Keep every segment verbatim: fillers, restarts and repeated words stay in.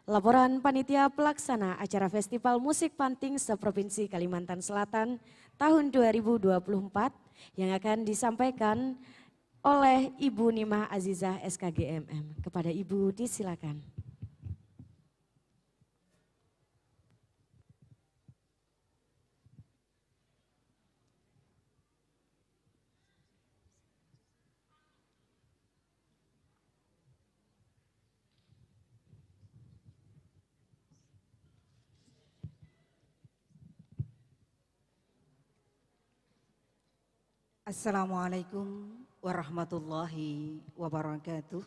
Laporan Panitia Pelaksana Acara Festival Musik Panting se-Provinsi Kalimantan Selatan tahun dua ribu dua puluh empat yang akan disampaikan oleh Ibu Nimah Azizah, S K G M M. Kepada Ibu, disilakan. Assalamualaikum warahmatullahi wabarakatuh.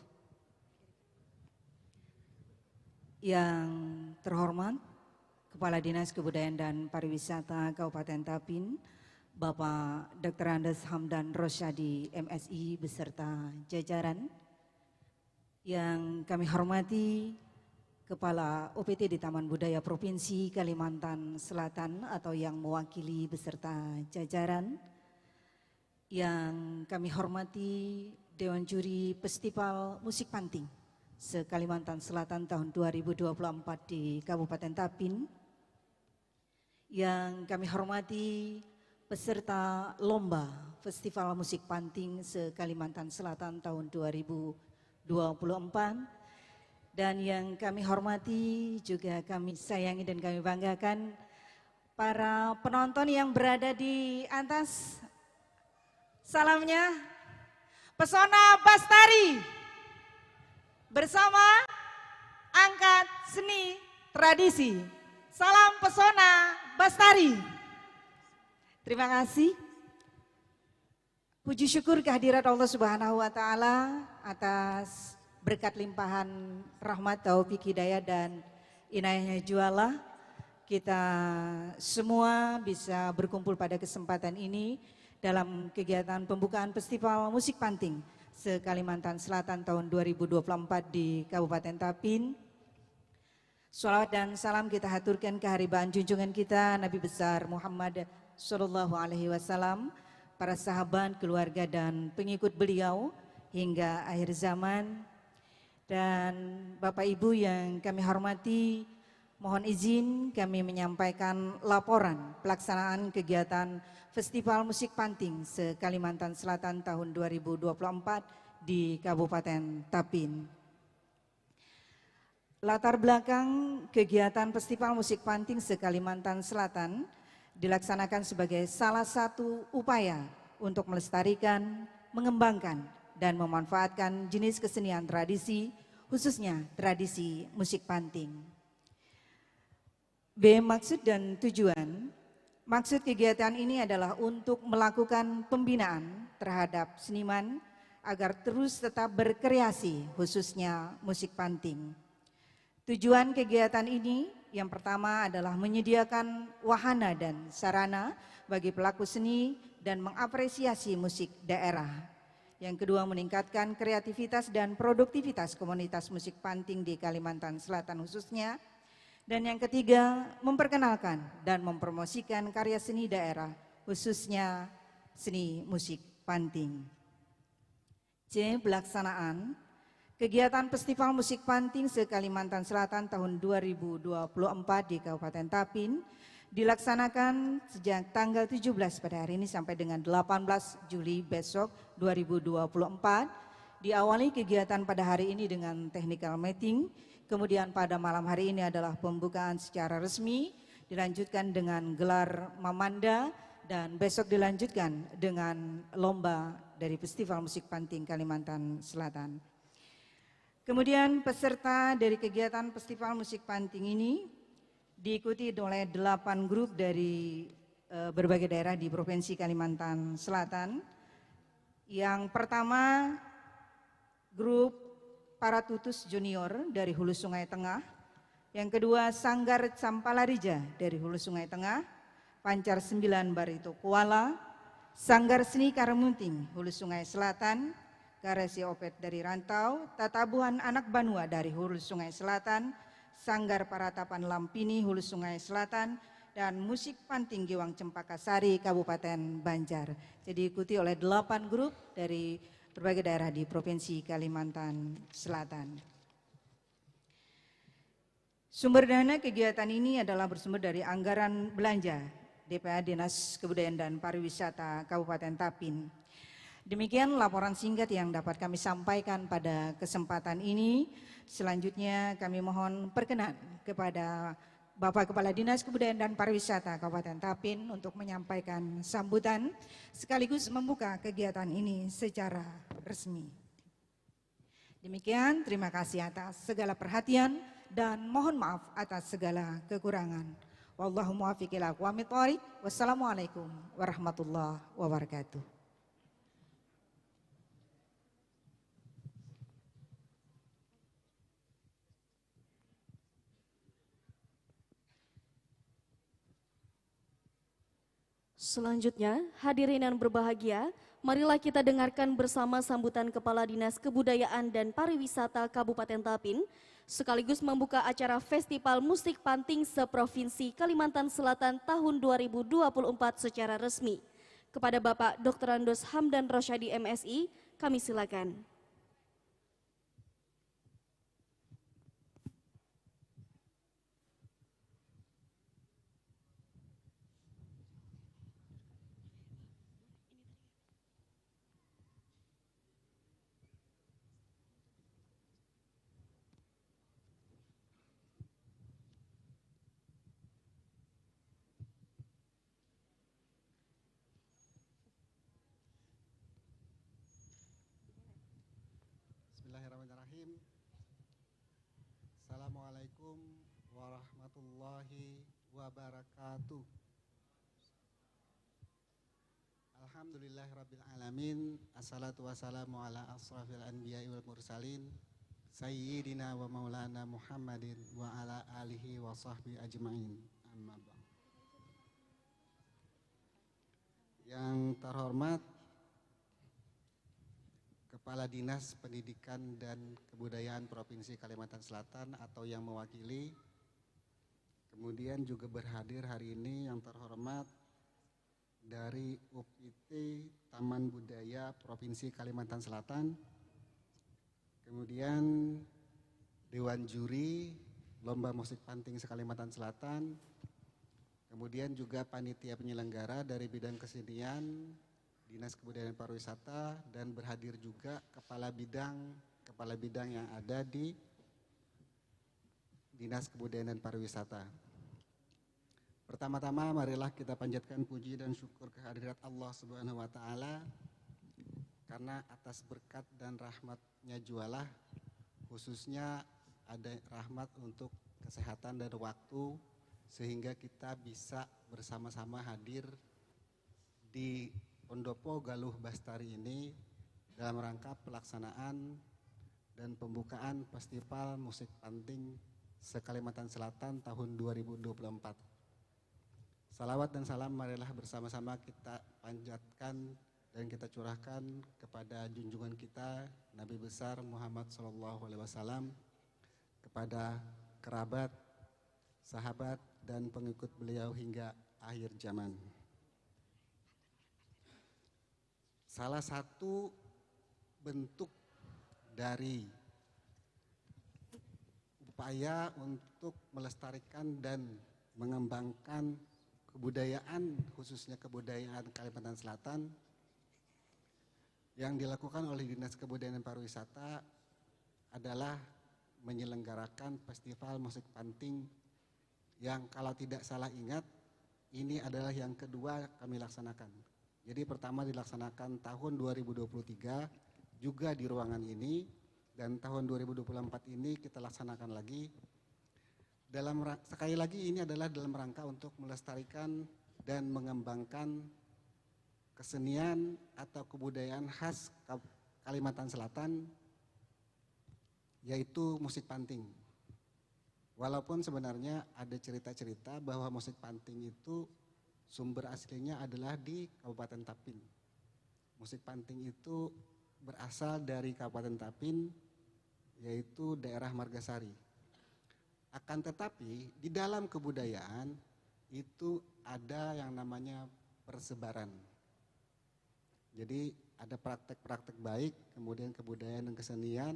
Yang terhormat Kepala Dinas Kebudayaan dan Pariwisata Kabupaten Tapin, Bapak Doktor Andes Hamdan Rosyadi, M Si, beserta jajaran. Yang kami hormati Kepala U P T di Taman Budaya Provinsi Kalimantan Selatan atau yang mewakili beserta jajaran. Yang kami hormati Dewan Juri Festival Musik Panting se-Kalimantan Selatan tahun dua ribu dua puluh empat di Kabupaten Tapin. Yang kami hormati peserta lomba Festival Musik Panting se-Kalimantan Selatan tahun dua ribu dua puluh empat. Dan yang kami hormati, juga kami sayangi dan kami banggakan para penonton yang berada di atas. Salamnya, Pesona Bastari bersama Angkat Seni Tradisi. Salam Pesona Bastari. Terima kasih. Puji syukur kehadirat Allah Subhanahu wa Ta'ala atas berkat limpahan rahmat, taufik, hidayah, dan inayahnya jualah kita semua bisa berkumpul pada kesempatan ini dalam kegiatan pembukaan Festival Musik Panting se-Kalimantan Selatan tahun dua ribu dua puluh empat di Kabupaten Tapin. Salawat dan salam kita haturkan keharibaan junjungan kita Nabi Besar Muhammad Sallallahu Alaihi Wasallam, para sahabat, keluarga, dan pengikut beliau hingga akhir zaman. Dan Bapak Ibu yang kami hormati, mohon izin kami menyampaikan laporan pelaksanaan kegiatan Festival Musik Panting se-Kalimantan Selatan tahun dua ribu dua puluh empat di Kabupaten Tapin. Latar belakang kegiatan Festival Musik Panting se-Kalimantan Selatan dilaksanakan sebagai salah satu upaya untuk melestarikan, mengembangkan, dan memanfaatkan jenis kesenian tradisi, khususnya tradisi musik panting. B. Maksud dan tujuan. Maksud kegiatan ini adalah untuk melakukan pembinaan terhadap seniman agar terus tetap berkreasi, khususnya musik panting. Tujuan kegiatan ini yang pertama adalah menyediakan wahana dan sarana bagi pelaku seni dan mengapresiasi musik daerah. Yang kedua, meningkatkan kreativitas dan produktivitas komunitas musik panting di Kalimantan Selatan khususnya. Dan yang ketiga, memperkenalkan dan mempromosikan karya seni daerah, khususnya seni musik panting. C. Pelaksanaan. Kegiatan Festival Musik Panting se-Kalimantan Selatan tahun dua ribu dua puluh empat di Kabupaten Tapin dilaksanakan sejak tanggal tujuh belas pada hari ini sampai dengan delapan belas Juli besok dua ribu dua puluh empat. Diawali kegiatan pada hari ini dengan technical meeting, kemudian pada malam hari ini adalah pembukaan secara resmi, dilanjutkan dengan gelar Mamanda, dan besok dilanjutkan dengan lomba dari Festival Musik Panting Kalimantan Selatan. Kemudian peserta dari kegiatan Festival Musik Panting ini diikuti oleh delapan grup dari, eh, berbagai daerah di Provinsi Kalimantan Selatan. Yang pertama, grup Paratutus Junior dari Hulu Sungai Tengah. Yang kedua, Sanggar Campalarija dari Hulu Sungai Tengah. Pancar Sembilan Barito Kuala, Sanggar Seni Karamunting Hulu Sungai Selatan, Karesi Opet dari Rantau, Tatabuhan Anak Banua dari Hulu Sungai Selatan, Sanggar Paratapan Lampini Hulu Sungai Selatan, dan Musik Panting Giwang Cempaka Sari Kabupaten Banjar. Jadi diikuti oleh delapan grup dari berbagai daerah di Provinsi Kalimantan Selatan. Sumber dana kegiatan ini adalah bersumber dari anggaran belanja D P A Dinas Kebudayaan dan Pariwisata Kabupaten Tapin. Demikian laporan singkat yang dapat kami sampaikan pada kesempatan ini. Selanjutnya kami mohon perkenan kepada Bapak Kepala Dinas Kebudayaan dan Pariwisata Kabupaten Tapin untuk menyampaikan sambutan sekaligus membuka kegiatan ini secara resmi. Demikian, terima kasih atas segala perhatian dan mohon maaf atas segala kekurangan. Wallahu muwaffiq ila aqwamit thoriq. Wassalamualaikum warahmatullahi wabarakatuh. Selanjutnya, hadirin yang berbahagia, marilah kita dengarkan bersama sambutan Kepala Dinas Kebudayaan dan Pariwisata Kabupaten Tapin, sekaligus membuka acara Festival Musik Panting se-Provinsi Kalimantan Selatan tahun dua ribu dua puluh empat secara resmi. Kepada Bapak Doktorandus Hamdan Rosyadi, M Si, kami silakan. Bismillahirrahmanirrahim. Assalamualaikum warahmatullahi wabarakatuh. Alhamdulillahirabbil alamin. Assalatu wassalamu ala asrafil anbiya'i wal mursalin, sayyidina wa maulana Muhammadin wa ala alihi wa sahbihi ajmain. Amma ba'd. Yang terhormat Kepala Dinas Pendidikan dan Kebudayaan Provinsi Kalimantan Selatan atau yang mewakili. Kemudian juga berhadir hari ini yang terhormat dari U P T Taman Budaya Provinsi Kalimantan Selatan. Kemudian Dewan Juri Lomba Musik Panting se-Kalimantan Selatan. Kemudian juga panitia penyelenggara dari bidang kesenian, Dinas Kebudayaan Pariwisata, dan berhadir juga kepala bidang kepala bidang yang ada di Dinas Kebudayaan dan Pariwisata. Pertama-tama marilah kita panjatkan puji dan syukur kehadirat Allah Subhanahu wa taala karena atas berkat dan rahmatnya jualah, khususnya ada rahmat untuk kesehatan dan waktu, sehingga kita bisa bersama-sama hadir di Pendopo Galuh Bastari ini dalam rangka pelaksanaan dan pembukaan Festival Musik Panting se-Kalimantan Selatan tahun dua ribu dua puluh empat. Salawat dan salam marilah bersama-sama kita panjatkan dan kita curahkan kepada junjungan kita Nabi besar Muhammad sallallahu alaihi wasallam, kepada kerabat, sahabat dan pengikut beliau hingga akhir zaman. Salah satu bentuk dari upaya untuk melestarikan dan mengembangkan kebudayaan, khususnya kebudayaan Kalimantan Selatan, yang dilakukan oleh Dinas Kebudayaan dan Pariwisata adalah menyelenggarakan festival musik panting yang kalau tidak salah ingat ini adalah yang kedua kami laksanakan. Jadi pertama dilaksanakan tahun dua ribu dua puluh tiga juga di ruangan ini dan tahun dua ribu dua puluh empat ini kita laksanakan lagi. Dalam sekali lagi ini adalah dalam rangka untuk melestarikan dan mengembangkan kesenian atau kebudayaan khas Kalimantan Selatan yaitu musik panting. Walaupun sebenarnya ada cerita-cerita bahwa musik panting itu sumber aslinya adalah di Kabupaten Tapin. Musik panting itu berasal dari Kabupaten Tapin, yaitu daerah Margasari. Akan tetapi di dalam kebudayaan itu ada yang namanya persebaran. Jadi ada praktek-praktek baik, kemudian kebudayaan dan kesenian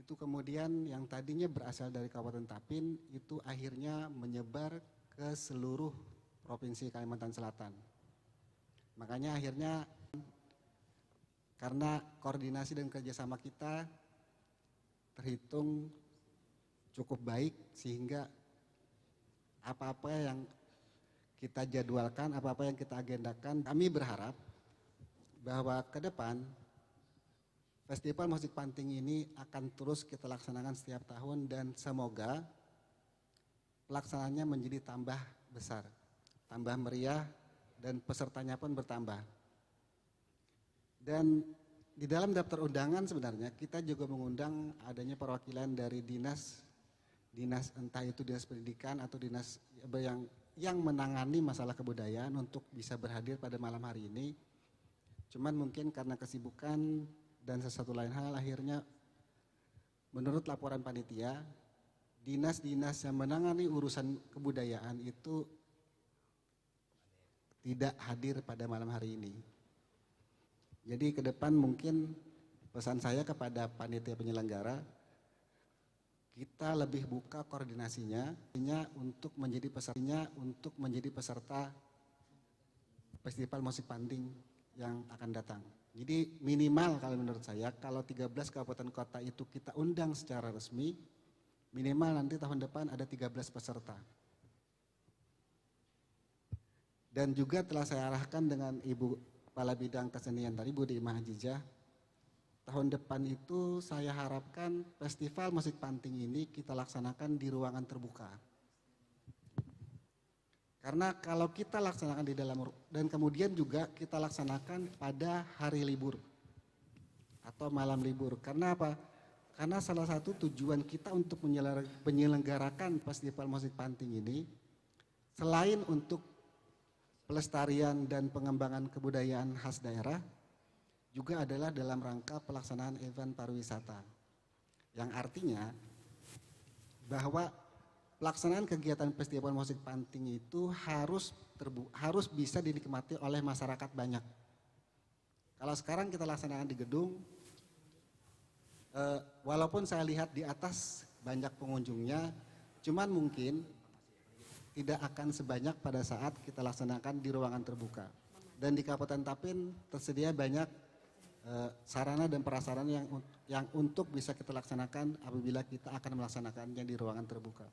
Itu kemudian yang tadinya berasal dari Kabupaten Tapin itu akhirnya menyebar ke seluruh Provinsi Kalimantan Selatan. Makanya akhirnya karena koordinasi dan kerjasama kita terhitung cukup baik sehingga apa-apa yang kita jadwalkan, apa-apa yang kita agendakan, kami berharap bahwa ke depan Festival Musik Panting ini akan terus kita laksanakan setiap tahun dan semoga pelaksanaannya menjadi tambah besar, tambah meriah, dan pesertanya pun bertambah. Dan di dalam daftar undangan sebenarnya kita juga mengundang adanya perwakilan dari dinas, dinas entah itu dinas pendidikan atau dinas yang yang menangani masalah kebudayaan untuk bisa berhadir pada malam hari ini. Cuman mungkin karena kesibukan dan sesuatu lain hal akhirnya menurut laporan panitia dinas-dinas yang menangani urusan kebudayaan itu tidak hadir pada malam hari ini. Jadi ke depan mungkin pesan saya kepada panitia penyelenggara, kita lebih buka koordinasinya untuk menjadi pesertanya untuk menjadi peserta festival musik panting yang akan datang. Jadi minimal kalau menurut saya kalau tiga belas kabupaten kota itu kita undang secara resmi, minimal nanti tahun depan ada tiga belas peserta. Dan juga telah saya arahkan dengan Ibu Kepala Bidang Kesenian tadi, Bu Dima Ajijah, tahun depan itu saya harapkan festival musik panting ini kita laksanakan di ruangan terbuka. Karena kalau kita laksanakan di dalam dan kemudian juga kita laksanakan pada hari libur atau malam libur. Karena apa? Karena salah satu tujuan kita untuk menyelenggarakan festival musik panting ini selain untuk pelestarian dan pengembangan kebudayaan khas daerah juga adalah dalam rangka pelaksanaan event pariwisata. Yang artinya bahwa pelaksanaan kegiatan festival musik panting itu harus terbu, harus bisa dinikmati oleh masyarakat banyak. Kalau sekarang kita laksanakan di gedung, eh, walaupun saya lihat di atas banyak pengunjungnya, cuman mungkin tidak akan sebanyak pada saat kita laksanakan di ruangan terbuka. Dan di Kabupaten Tapin tersedia banyak eh, sarana dan prasarana yang yang untuk bisa kita laksanakan apabila kita akan melaksanakannya di ruangan terbuka.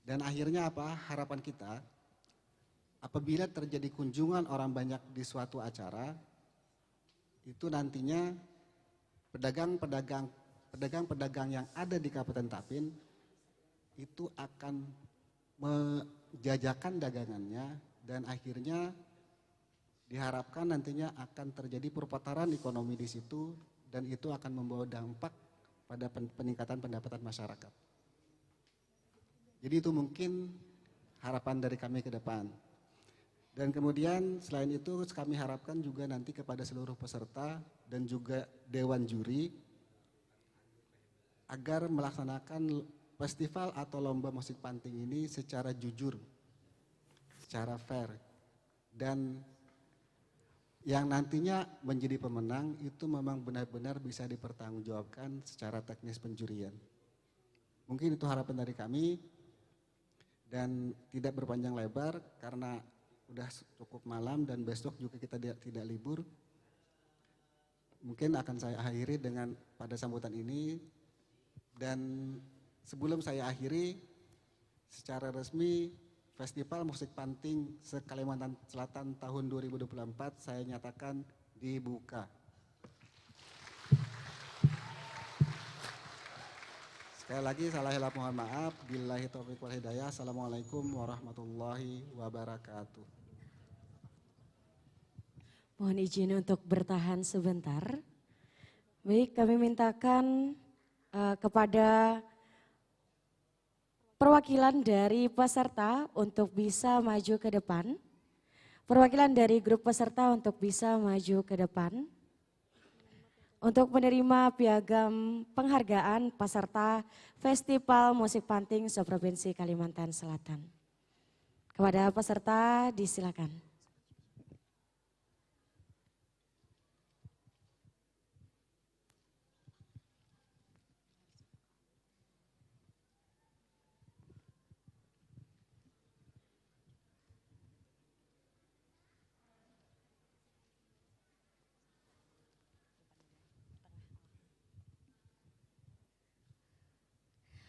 Dan akhirnya apa harapan kita? Apabila terjadi kunjungan orang banyak di suatu acara, itu nantinya pedagang-pedagang pedagang-pedagang yang ada di Kabupaten Tapin itu akan menjajakan dagangannya dan akhirnya diharapkan nantinya akan terjadi perputaran ekonomi di situ dan itu akan membawa dampak pada peningkatan pendapatan masyarakat. Jadi itu mungkin harapan dari kami ke depan. Dan kemudian selain itu kami harapkan juga nanti kepada seluruh peserta dan juga dewan juri agar melaksanakan festival atau lomba musik panting ini secara jujur, secara fair, dan yang nantinya menjadi pemenang itu memang benar-benar bisa dipertanggungjawabkan secara teknis penjurian. Mungkin itu harapan dari kami dan tidak berpanjang lebar karena udah cukup malam dan besok juga kita tidak, tidak libur. Mungkin akan saya akhiri dengan pada sambutan ini dan sebelum saya akhiri secara resmi Festival Musik Panting se-Kalimantan Selatan tahun dua ribu dua puluh empat saya nyatakan dibuka. Sekali lagi salah hilap mohon maaf. Billahi taufiq wal hidayah. Assalamualaikum warahmatullahi wabarakatuh. Mohon izin untuk bertahan sebentar. Baik, kami mintakan uh, kepada perwakilan dari peserta untuk bisa maju ke depan. Perwakilan dari grup peserta untuk bisa maju ke depan untuk menerima piagam penghargaan peserta Festival Musik Panting se-Provinsi Kalimantan Selatan. Kepada peserta disilakan.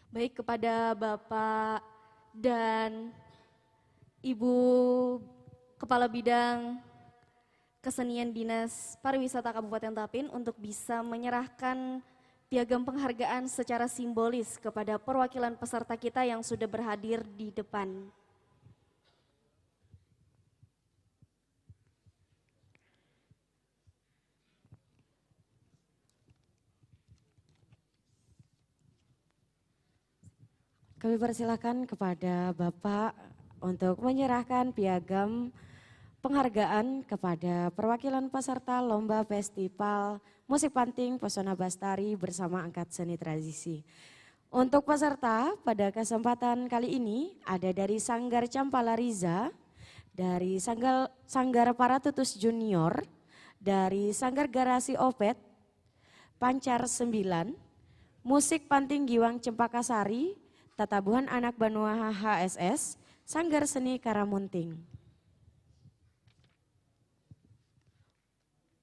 Baik, kepada Bapak dan Ibu Kepala Bidang Kesenian Dinas Pariwisata Kabupaten Tapin untuk bisa menyerahkan piagam penghargaan secara simbolis kepada perwakilan peserta kita yang sudah berhadir di depan. Kami persilakan kepada Bapak untuk menyerahkan piagam penghargaan kepada perwakilan peserta Lomba Festival Musik Panting Pesona Bastari bersama Angkat Seni Tradisi. Untuk peserta pada kesempatan kali ini ada dari Sanggar Campala Riza, dari Sanggar, Sanggar Paratutus Junior, dari Sanggar Garasi Opet, Pancar sembilan, Musik Panting Giwang Cempaka Sari, Tatabuhan Anak Banua H S S, Sanggar Seni Karamunting.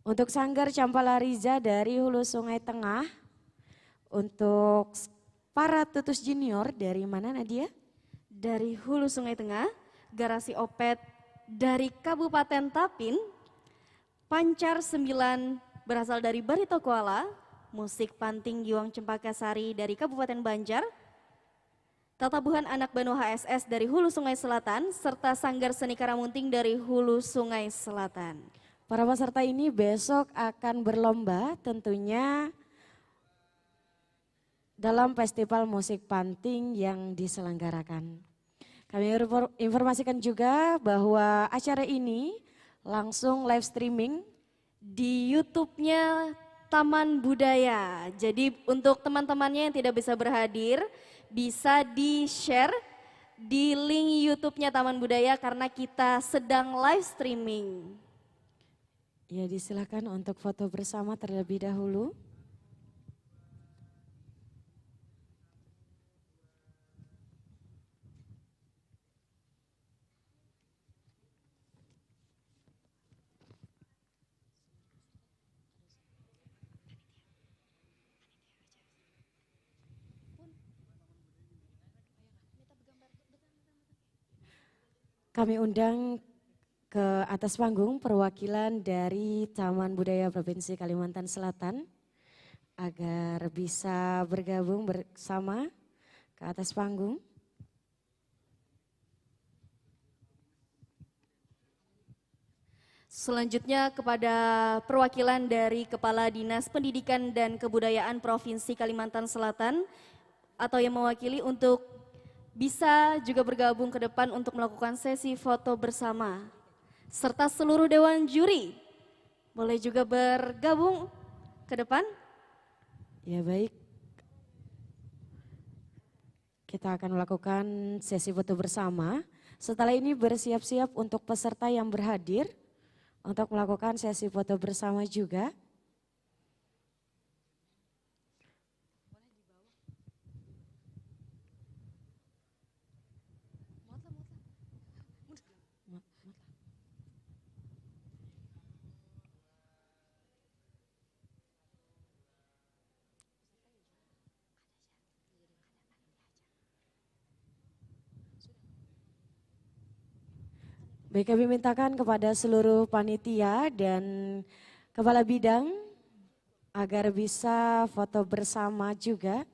Untuk Sanggar Campala Riza dari Hulu Sungai Tengah. Untuk s-, Paratutus Junior dari mana, Nadia? Dari Hulu Sungai Tengah, Garasi Opet dari Kabupaten Tapin, Pancar sembilan berasal dari Barito Kuala, Musik Panting Giwang Cempaka Sari dari Kabupaten Banjar, Tatabuhan Anak Banua H S S dari Hulu Sungai Selatan, serta Sanggar Seni Karamunting dari Hulu Sungai Selatan. Para peserta ini besok akan berlomba tentunya dalam festival musik panting yang diselenggarakan. Kami infor-, informasikan juga bahwa acara ini langsung live streaming di YouTube-nya Taman Budaya. Jadi, untuk teman-temannya yang tidak bisa berhadir, bisa di-share di link YouTube-nya Taman Budaya karena kita sedang live streaming. Ya, disilahkan untuk foto bersama terlebih dahulu. Kami undang ke atas panggung perwakilan dari Taman Budaya Provinsi Kalimantan Selatan agar bisa bergabung bersama ke atas panggung. Selanjutnya kepada perwakilan dari Kepala Dinas Pendidikan dan Kebudayaan Provinsi Kalimantan Selatan atau yang mewakili untuk bisa juga bergabung ke depan untuk melakukan sesi foto bersama. Serta seluruh dewan juri boleh juga bergabung ke depan. Ya, baik. Kita akan melakukan sesi foto bersama. Setelah ini bersiap-siap untuk peserta yang berhadir untuk melakukan sesi foto bersama juga. Baik, kami mintakan kepada seluruh panitia dan kepala bidang agar bisa foto bersama juga.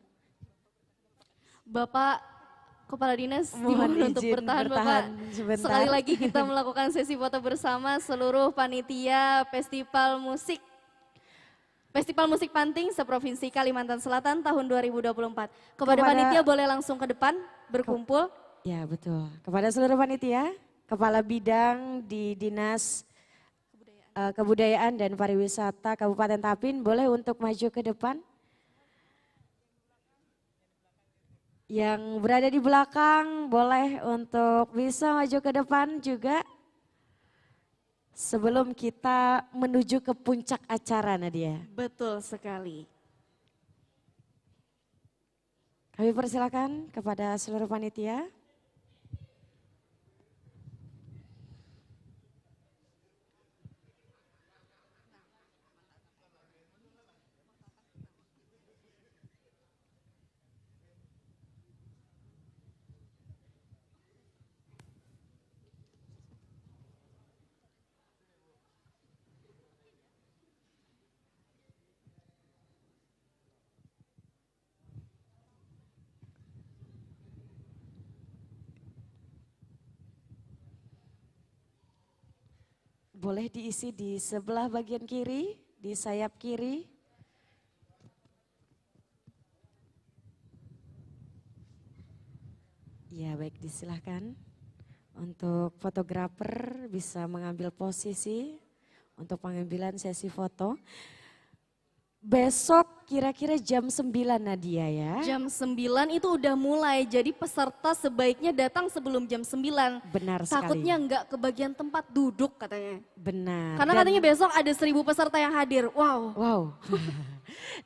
Bapak Kepala Dinas, mohon izin untuk bertahan, Bapak. Sebentar. Sekali lagi kita melakukan sesi foto bersama seluruh panitia Festival Musik Festival Musik Panting se-Provinsi Kalimantan Selatan tahun dua ribu dua puluh empat. Kepada panitia boleh langsung ke depan berkumpul. Ya, betul. Kepada seluruh panitia, kepala bidang di Dinas, eh, Kebudayaan dan Pariwisata Kabupaten Tapin, boleh untuk maju ke depan. Yang berada di belakang boleh untuk bisa maju ke depan juga. Sebelum kita menuju ke puncak acara, Nadia. Betul sekali. Kami persilakan kepada seluruh panitia. Boleh diisi di sebelah bagian kiri, di sayap kiri. Ya, baik, disilahkan. Untuk fotografer bisa mengambil posisi untuk pengambilan sesi foto. Besok kira-kira jam sembilan, Nadia, ya. Jam sembilan itu udah mulai, jadi peserta sebaiknya datang sebelum jam sembilan. Benar sekali. Takutnya nggak kebagian tempat duduk katanya. Benar. Karena Dan katanya besok ada seribu peserta yang hadir. Wow. Wow.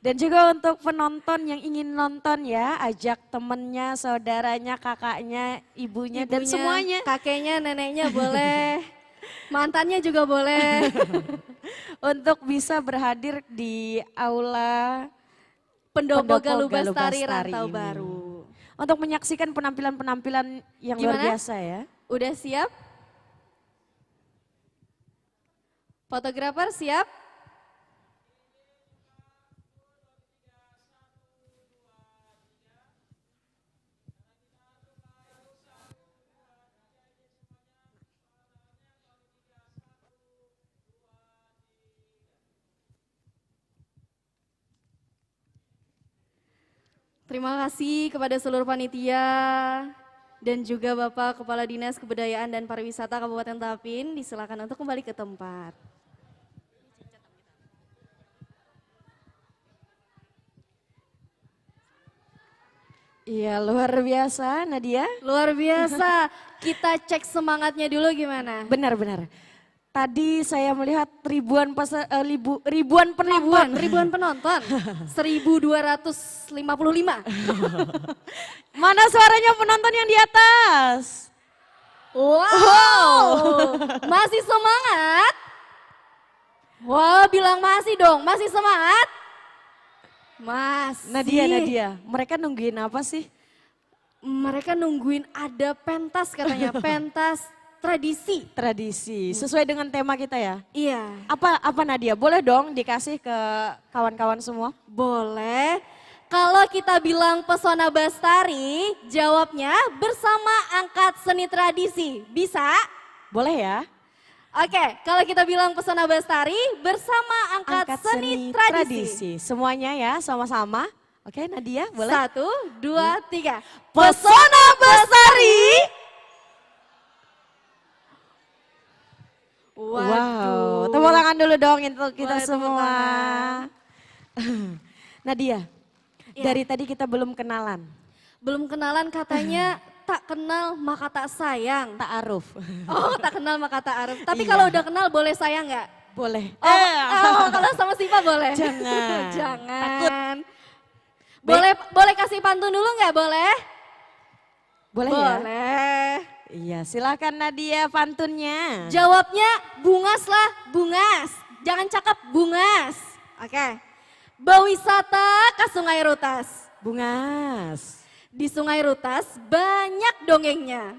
Dan juga untuk penonton yang ingin nonton ya, ajak temennya, saudaranya, kakaknya, ibunya, dan Ibunya, semuanya. Kakeknya, neneknya boleh. Mantannya juga boleh. Untuk bisa berhadir di aula Pendopo Pendopo Galubastari Galubastari Rantau ini. Baru. Untuk menyaksikan penampilan-penampilan yang luar Gimana? Biasa ya. Udah siap? Fotografer siap? Terima kasih kepada seluruh panitia dan juga Bapak Kepala Dinas Kebudayaan dan Pariwisata Kabupaten Tapin. Disilakan untuk kembali ke tempat. Iya, luar biasa, Nadia. Luar biasa. Kita cek semangatnya dulu gimana? Benar, benar. Tadi saya melihat ribuan pese-, eh, libu-, ribuan penonton. Ribuan, ribuan penonton. Seribu dua ratus lima puluh lima. Mana suaranya penonton yang di atas? Wow. Wow. Masih semangat? Wah, bilang masih dong. Masih semangat? Masih. Nadia, Nadia, mereka nungguin apa sih? Mereka nungguin ada pentas katanya, pentas tradisi. Tradisi, sesuai dengan tema kita ya? Iya. Apa, apa Nadia? Boleh dong dikasih ke kawan-kawan semua? Boleh. Kalau kita bilang Pesona Bastari, jawabnya bersama angkat seni tradisi. Bisa? Boleh ya? Oke, kalau kita bilang Pesona Bastari, bersama angkat Angkat seni seni tradisi. Tradisi. Semuanya ya, sama-sama. Oke, Nadia, boleh? Satu, dua, tiga. Pesona Bastari. Waduh. Wow, tepuk tangan dulu dong untuk kita Boleh tepuk semua. Tangan. Nadia, Iya. Dari tadi kita belum kenalan. Belum kenalan katanya tak kenal maka tak sayang. Ta'aruf. Oh, tak kenal maka ta'aruf. Tapi Iya. Kalau udah kenal boleh sayang nggak? Boleh. Oh, Eh. Oh, kalau sama Sipa boleh? Jangan. Jangan. Takut. Boleh, boleh kasih pantun dulu nggak? Boleh? Boleh ya? Boleh. Iya, silakan Nadia pantunnya. Jawabnya bungas lah, bungas. Jangan cakep, bungas. Oke. Bawisata ke Sungai Rutas. Bungas. Di Sungai Rutas banyak dongengnya.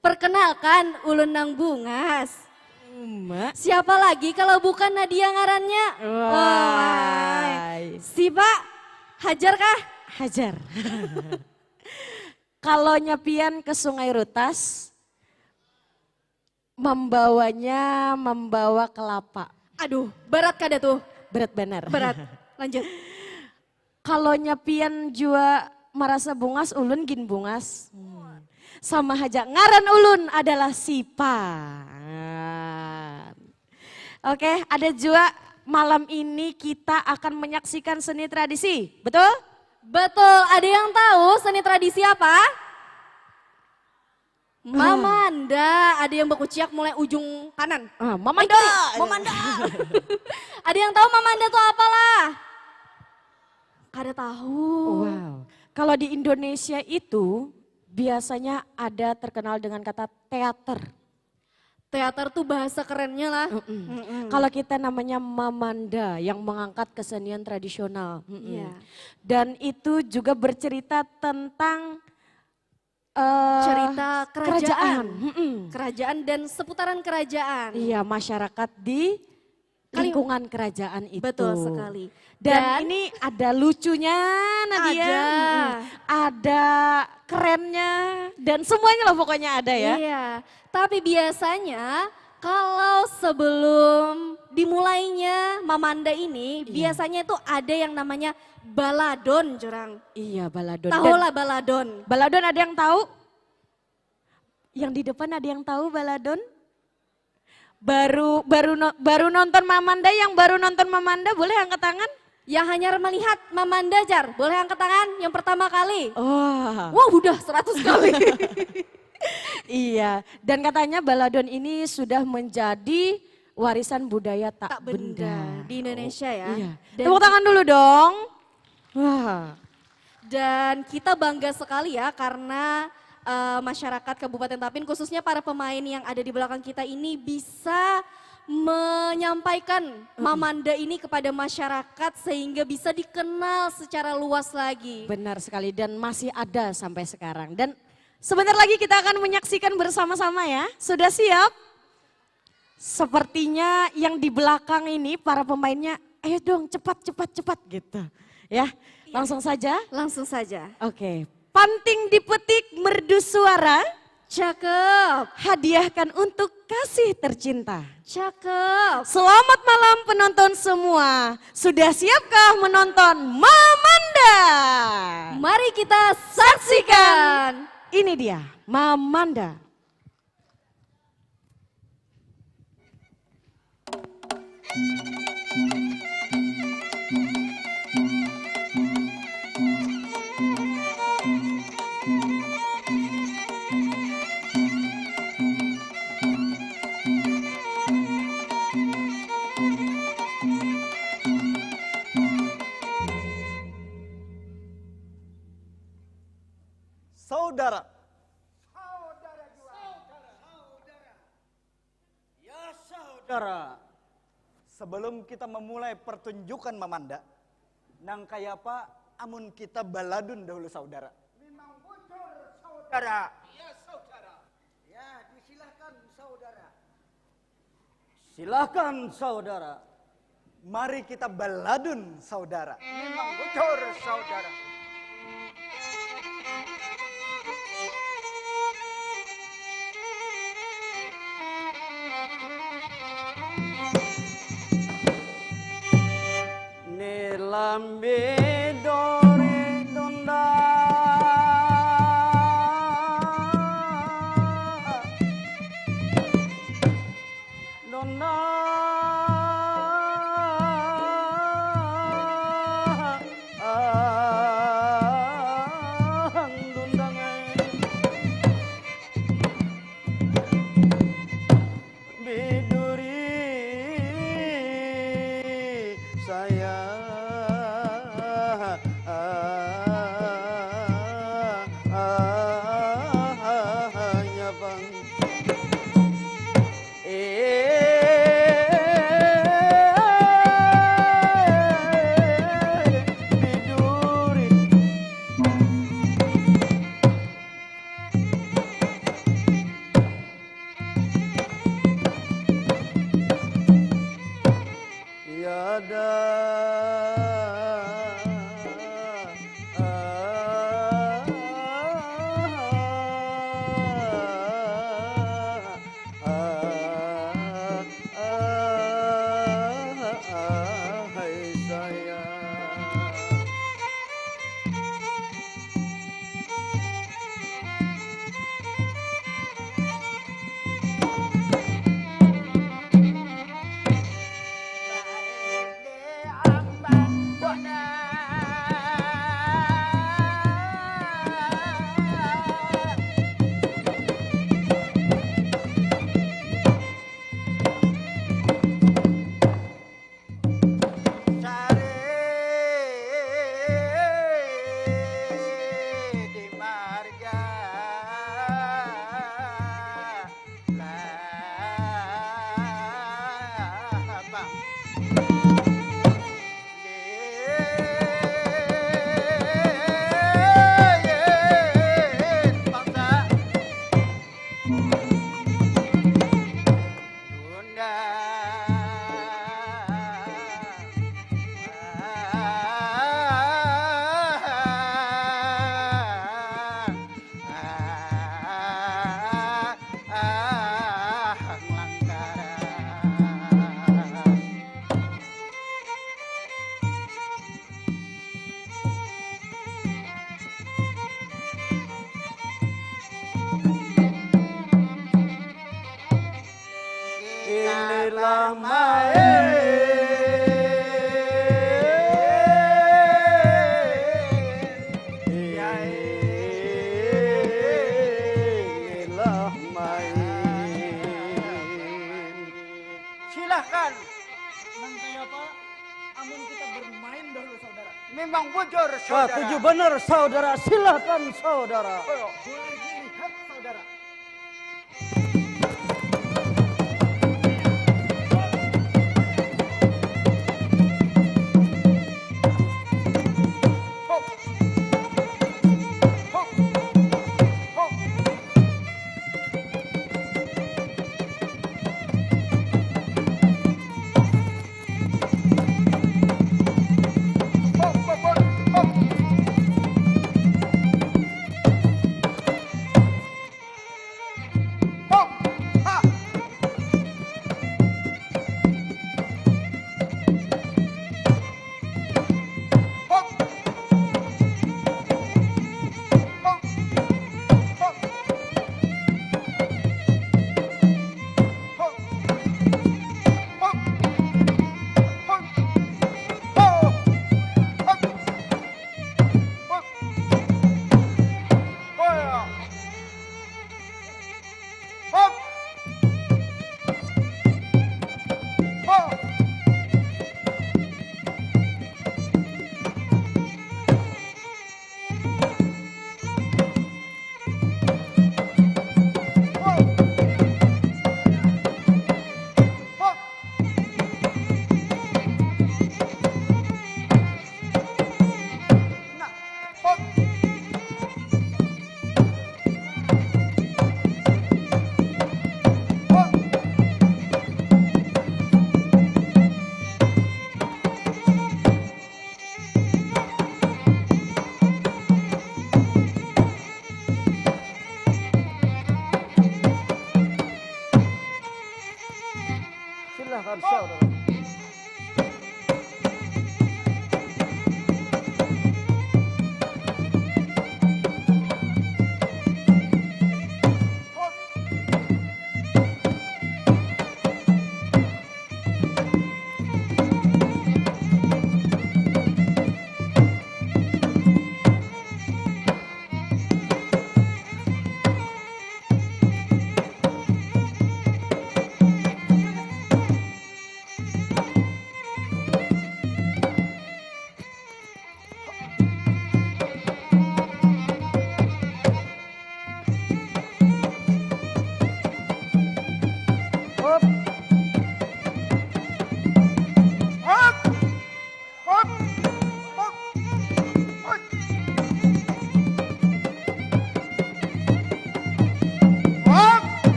Perkenalkan, ulun nang bungas. Uma. Siapa lagi kalau bukan Nadia ngarannya? Wai. Wai. Sipa, hajar kah? Hajar. Kalau nyapian ke Sungai Rutas, membawanya membawa kelapa. Aduh, berat kada tuh? Berat banar. Berat. Lanjut. Kalau nyapian jua marasa bungas, ulun gin bungas. Hmm. Sama haja, ngaran ulun adalah Sipa. Nah. Oke, ada jua malam ini kita akan menyaksikan seni tradisi, betul? Betul, ada yang tahu seni tradisi apa? Mamanda, ada yang bakuciak mulai ujung kanan. Ah, mamanda. Eh, kiri. Mamanda. Ada yang tahu mamanda tuh apalah? Kada tahu. Wow. Kalau di Indonesia itu biasanya ada terkenal dengan kata teater. Teater tuh bahasa kerennya lah. Mm-mm. Mm-mm. Kalau kita namanya mamanda yang mengangkat kesenian tradisional. Mm-mm. Iya. Dan itu juga bercerita tentang eh, cerita kerajaan. Kerajaan. Mm-mm. Kerajaan dan seputaran kerajaan. Iya, masyarakat di Kali- lingkungan kerajaan itu. Betul sekali. Dan, Dan ini ada lucunya, Nadia. Ada. Mm-mm. Ada kerennya dan semuanya lah pokoknya ada ya. Iya. Tapi biasanya Kalau sebelum dimulainya Mamanda ini, iya, biasanya itu ada yang namanya baladon, jurang. Iya, baladon. Tahulah baladon. Baladon ada yang tahu? Yang di depan ada yang tahu baladon? Baru baru baru nonton Mamanda, yang baru nonton Mamanda boleh angkat tangan? Yang hanya melihat Mamanda jar, boleh angkat tangan yang pertama kali. Wah. Wah, udah seratus kali. Iya, dan katanya baladon ini sudah menjadi warisan budaya tak, tak benda, benda di Indonesia. Oh, ya. Iya. Dan tepuk tangan dulu dong. Wah. Dan kita bangga sekali ya karena uh, masyarakat Kabupaten Tapin, khususnya para pemain yang ada di belakang kita ini, bisa menyampaikan, mm-mm, Mamanda ini kepada masyarakat sehingga bisa dikenal secara luas lagi. Benar sekali, dan masih ada sampai sekarang. Dan sebentar lagi kita akan menyaksikan bersama-sama ya. Sudah siap? Sepertinya yang di belakang ini para pemainnya, "Ayo dong, cepat, cepat, cepat," gitu. Ya, iya, langsung saja. Langsung saja. Oke. Panting dipetik merdu suara. Cakep. Hadiahkan untuk kasih tercinta. Cakep. Selamat malam penonton semua. Sudah siapkah menonton Mamanda? Mari kita saksikan. Ini dia Mamanda. Saudara. Saudara jua. Saudara. Ya, saudara. Sebelum kita memulai pertunjukan Mamanda, nang kayapa amun kita baladun dahulu, saudara? Memang bujur, saudara. Ya, saudara. Ya, disilahkan, saudara. Silahkan, saudara. Mari kita baladun, saudara. Memang bujur, saudara. Ni lambi dori donda. Donda. Main. Silahkan. Nang kaya apa? Amun kita bermain dahulu, saudara. Memang bujur, saudara. Wah, tujuh benar, saudara. Silahkan, saudara. Boleh dilihat, saudara. Silahkan, saudara.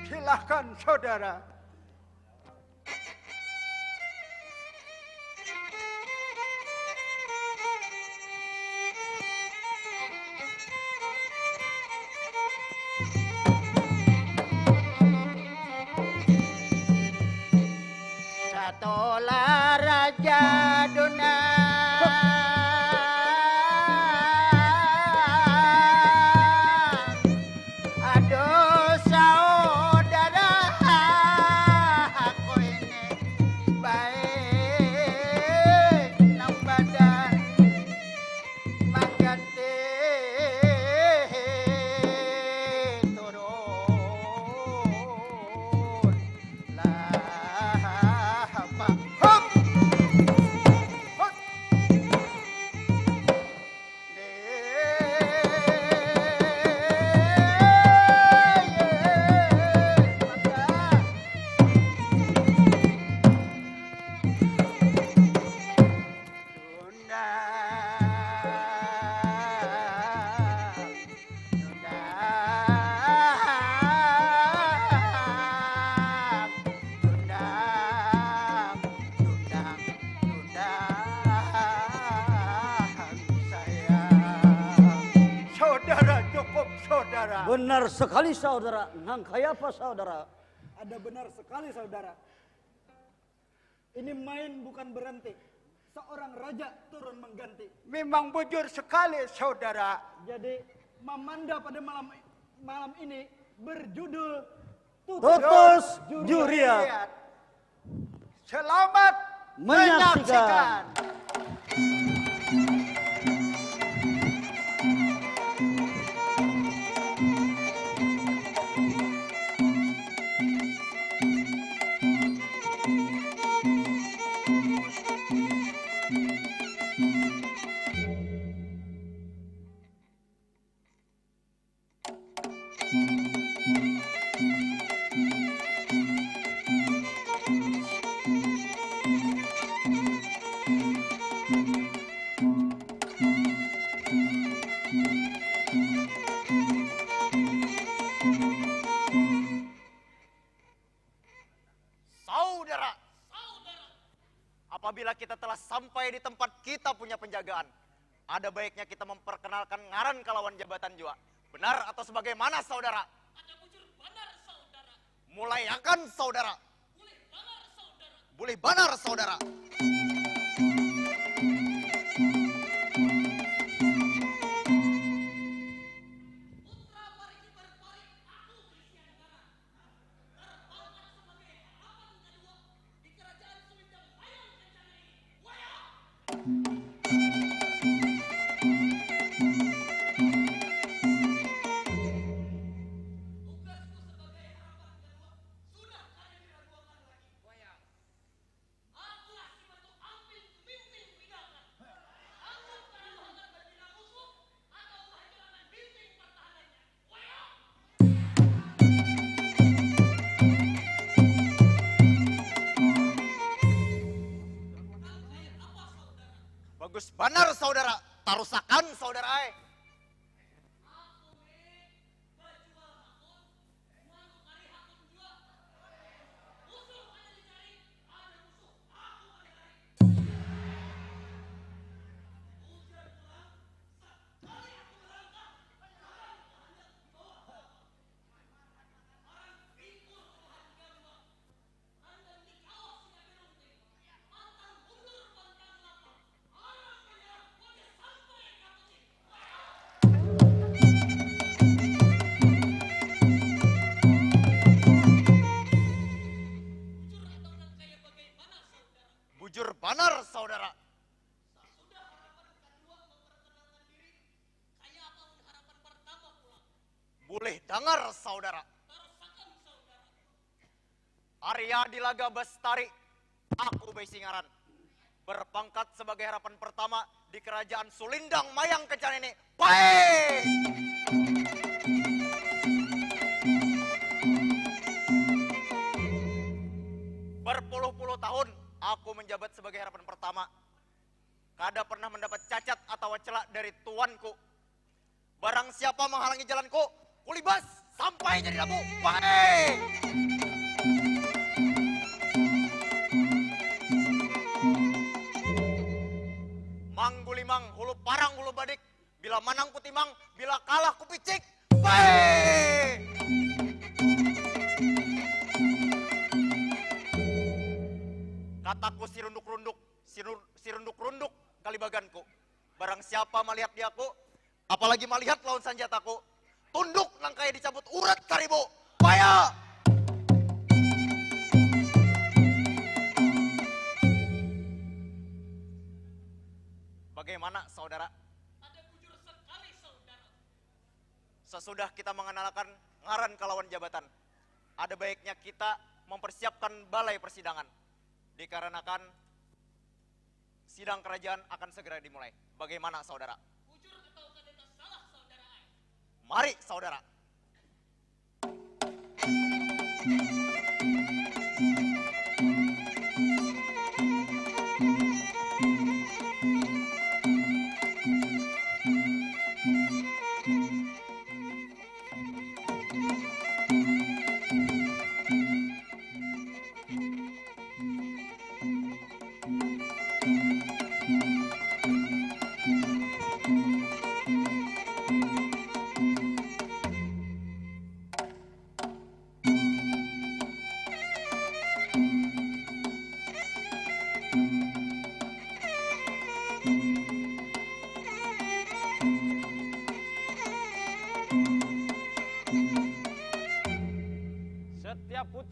Silahkan, saudara. Satolah Raja Duna. Aduh, saudara, aku ini baik nang badan mangganti turun. Benar sekali saudara. Nang kaya apa saudara? Ada benar sekali saudara. Ini main bukan berhenti. Seorang raja turun mengganti. Memang bujur sekali saudara. Jadi Mamanda pada malam malam ini berjudul Tutus Juriat. Selamat menyaksikan. Saudara, apabila kita telah sampai di tempat kita punya penjagaan, ada baiknya kita memperkenalkan ngaran kalawan jabatan jua. Benar atau sebagaimana, saudara? Ada bujur banar, saudara. Mulaiakan, saudara. Bulih banar, saudara. Bulih banar, saudara. Bagus banar, saudara. Tarusakan, saudara ai. Bujur banar, saudara. Bulih dangar, saudara. Arya Dilaga Bestari, aku baisi ngaran. Berpangkat sebagai harapan pertama di kerajaan Sulindang Mayang Kencan ini. Baik! Berpuluh-puluh tahun aku menjabat sebagai harapan pertama. Kada pernah mendapat cacat atau celak dari tuanku. Barang siapa menghalangi jalanku, kulibas sampai jadi labu. Baik. Manggulimang, hulu parang, hulu badik. Bila manang kutimang, bila kalah kupicik. Baik. Kataku sirunduk-runduk, sirunduk-runduk kalibaganku. Barang siapa malihat diaku, apalagi malihat lawan sanjataku, tunduk nang kaya dicabut urat saribu. Paya! Bagaimana, saudara? Ada bujur sekali, saudara. Sesudah kita mengenalkan ngaran kalawan jabatan, ada baiknya kita mempersiapkan balai persidangan. Dikarenakan sidang kerajaan akan segera dimulai. Bagaimana, saudara? Bujur atau kada tasalah, saudara ai? Mari, saudara.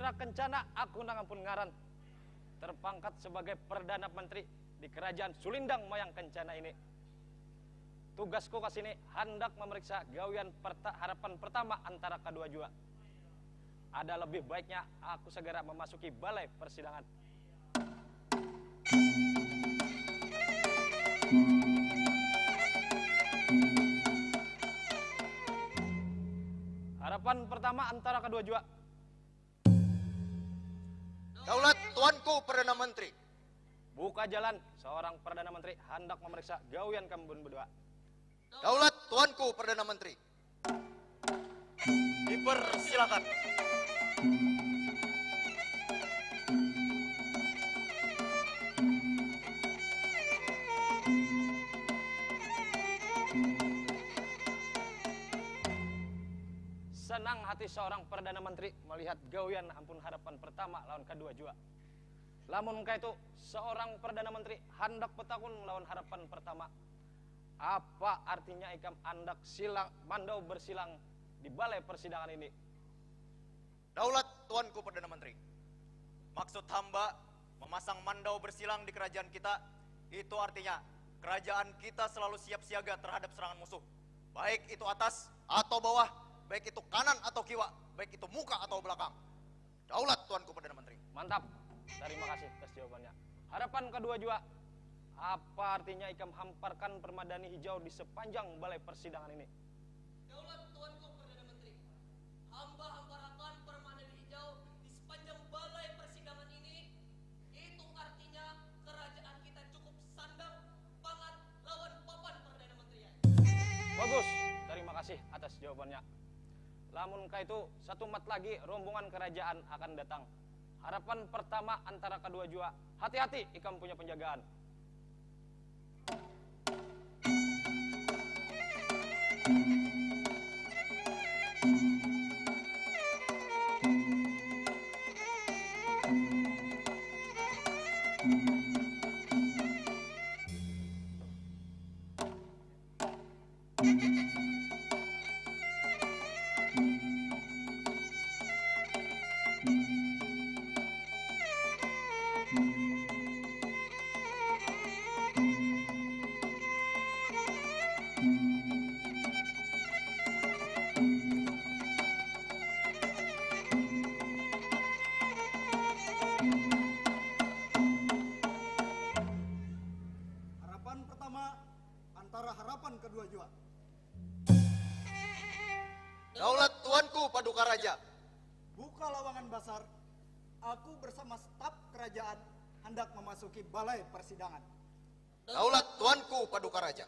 Kencana, aku nang ampun ngaran, terpangkat sebagai Perdana Menteri di Kerajaan Sulindang Mayang Kencana ini. Tugasku ke sini handak memeriksa gawian perta-, harapan pertama antara kedua jua. Ada lebih baiknya aku segera memasuki balai persidangan. Harapan pertama antara kedua jua. Daulat Tuanku Perdana Menteri. Buka jalan, seorang Perdana Menteri handak memeriksa gawian kambun bedua. Daulat Tuanku Perdana Menteri. Dipersilakan. Senang hati seorang Perdana Menteri melihat gawian ampun harapan pertama lawan kedua jua. Lamun kaitu, seorang Perdana Menteri handak betakun lawan harapan pertama, apa artinya ikam andak silang, mandau bersilang di balai persidangan ini? Daulat Tuanku Perdana Menteri, maksud hamba memasang mandau bersilang di kerajaan kita, itu artinya kerajaan kita selalu siap siaga terhadap serangan musuh, baik itu atas atau bawah, baik itu kanan atau kiwa, baik itu muka atau belakang. Daulat Tuanku Perdana Menteri. Mantap. Terima kasih atas jawabannya. Harapan kedua jua. Apa artinya ikam hamparkan permadani hijau di sepanjang balai persidangan ini? Daulat Tuanku Perdana Menteri. Hamba hamparakan permadani hijau di sepanjang balai persidangan ini. Itu artinya kerajaan kita cukup sandang, pangan lawan papan Perdana Menteri. Bagus. Terima kasih atas jawabannya. Lamun kaitu, satumat lagi rombongan kerajaan akan datang. Harapan pertama antara kedua jua, hati-hati ikam punya penjagaan. Harapan pertama antara harapan kedua jua. Daulat Tuanku Paduka Raja. Buka lawangan basar, aku bersama staf kerajaan hendak memasuki balai persidangan. Daulat Tuanku Paduka Raja.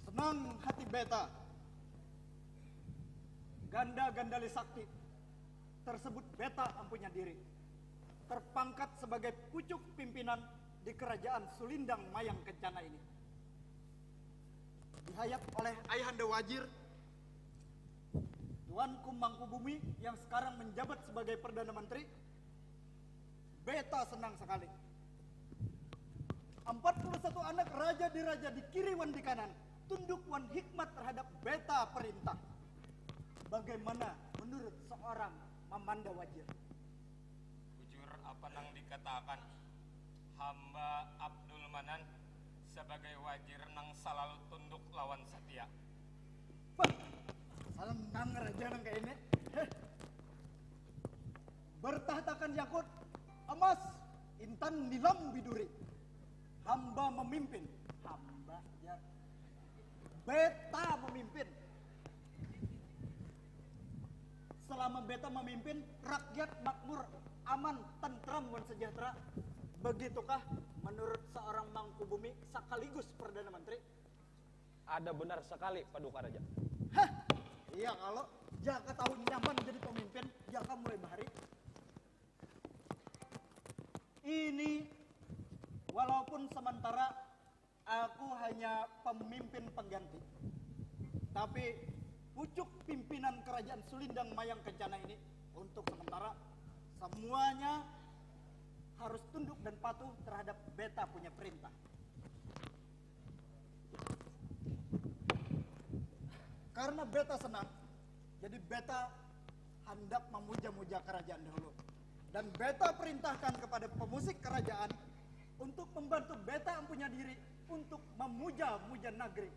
Senang hati beta. Ganda Gandali Sakti tersebut beta ampunya diri. Terpangkat sebagai pucuk pimpinan di kerajaan Sulindang Mayang Kencana ini. Dihayat oleh Ayahanda Wajir, Tuanku Mangkubumi yang sekarang menjabat sebagai Perdana Menteri, beta senang sekali. Empat puluh satu anak raja diraja di kiri wan di kanan, tunduk wan hikmat terhadap beta perintah. Bagaimana menurut seorang Mamanda Wajir? Bujur apa nang dikatakan hamba Abdul Manan sebagai wajir nang salalu tunduk lawan satia. Bah, salah nang raja nang kayak ini. Heh. Bertahtakan yakut, emas, intan nilam biduri. Hamba memimpin. Hamba, ya. Beta memimpin. Selama beta memimpin, rakyat makmur, aman, tentram, dan sejahtera. Begitukah menurut seorang Mangkubumi sekaligus Perdana Menteri? Ada benar sekali, Paduka Raja. Hah, iya kalau jaka tahu nyaman jadi pemimpin, jaka mulai bahari. Ini walaupun sementara Aku hanya pemimpin pengganti. Tapi pucuk pimpinan kerajaan Sulindang Mayang Kencana ini untuk sementara semuanya harus tunduk dan patuh terhadap beta punya perintah. Karena beta senang, jadi beta hendak memuja-muja kerajaan dahulu. Dan beta perintahkan kepada pemusik kerajaan untuk membantu beta empunya diri untuk memuja-muja negeri.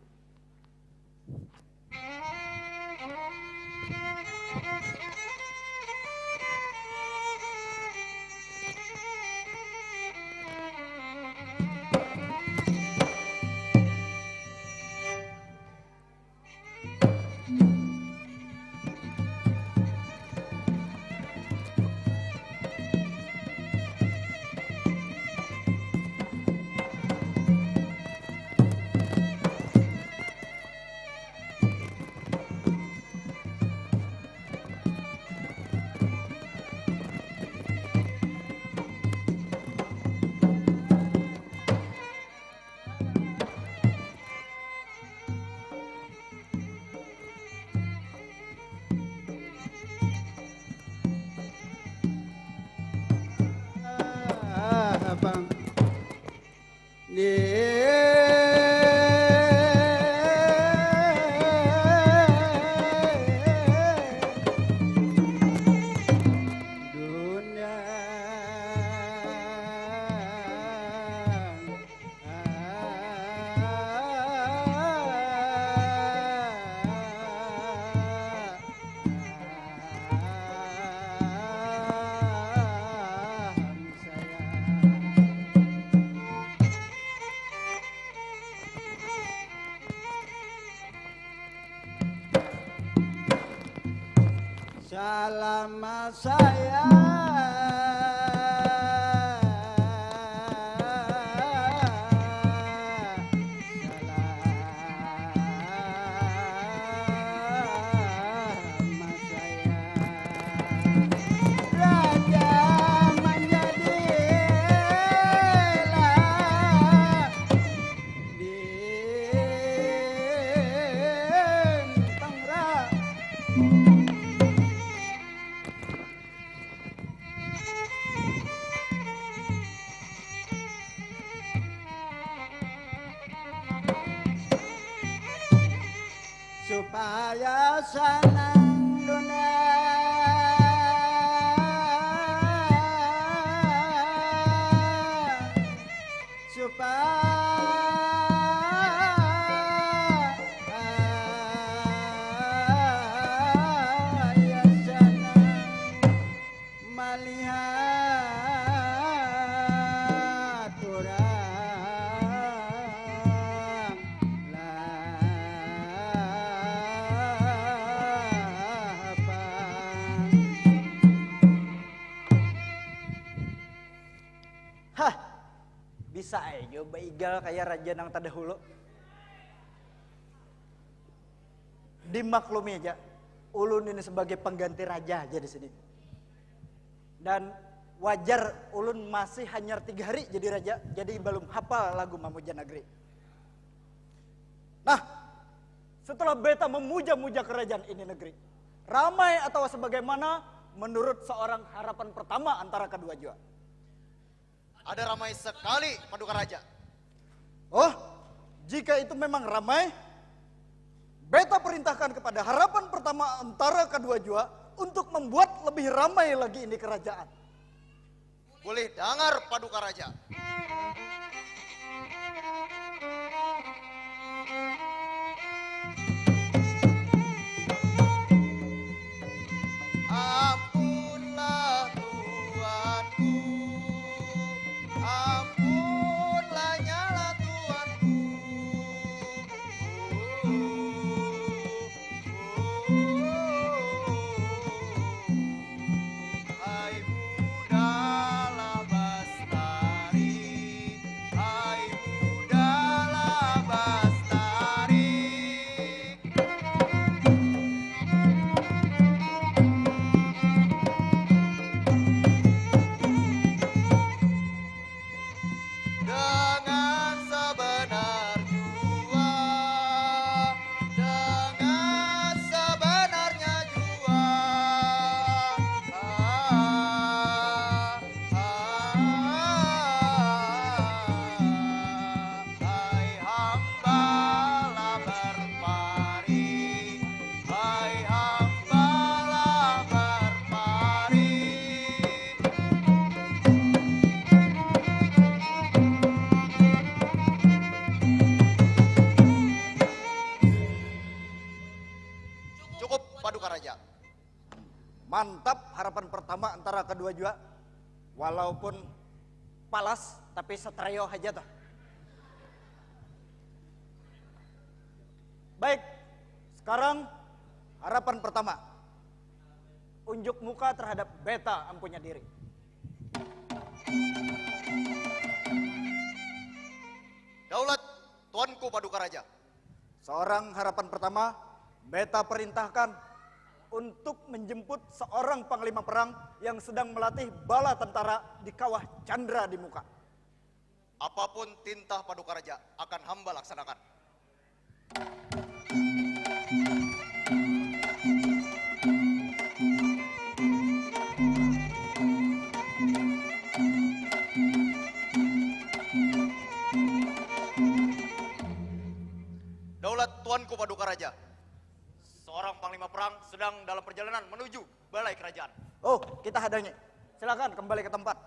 Selama saya supaya senang dunia, supaya senang malihat urang lapang. Hah, bisa aja baigal kaya raja nang tadahulu. Dimaklumi aja, ulun ini sebagai pengganti raja aja di sini. Dan wajar ulun masih hanyar tiga hari jadi raja, jadi balum hapal lagu mamuja negeri. Nah, setelah beta memuja-muja kerajaan ini negeri, ramai atau sebagaimana menurut seorang harapan pertama antara kedua jua? Ada ramai sekali, Paduka Raja. Oh, jika itu memang ramai, beta perintahkan kepada harapan pertama antara kedua jua untuk membuat lebih ramai lagi ini kerajaan. Boleh dangar, Paduka Raja. Ampunlah, Tuanku, ampunlah nyalah Tuanku. Hai muda lah bastari, hai muda lah bastari. kedua jua, walaupun palas tapi setrio haja tuh. Baik, sekarang harapan pertama, unjuk muka terhadap beta ampunya diri. Daulat, Tuanku Paduka Raja. Seorang harapan pertama, beta perintahkan untuk menjemput seorang panglima perang yang sedang melatih bala tentara di kawah candra di muka. Apapun tintah Paduka Raja akan hamba laksanakan. Daulat Tuanku Paduka Raja. Seorang panglima perang sedang dalam perjalanan menuju balai kerajaan. Oh, kita hadangi. Silakan kembali ke tempat.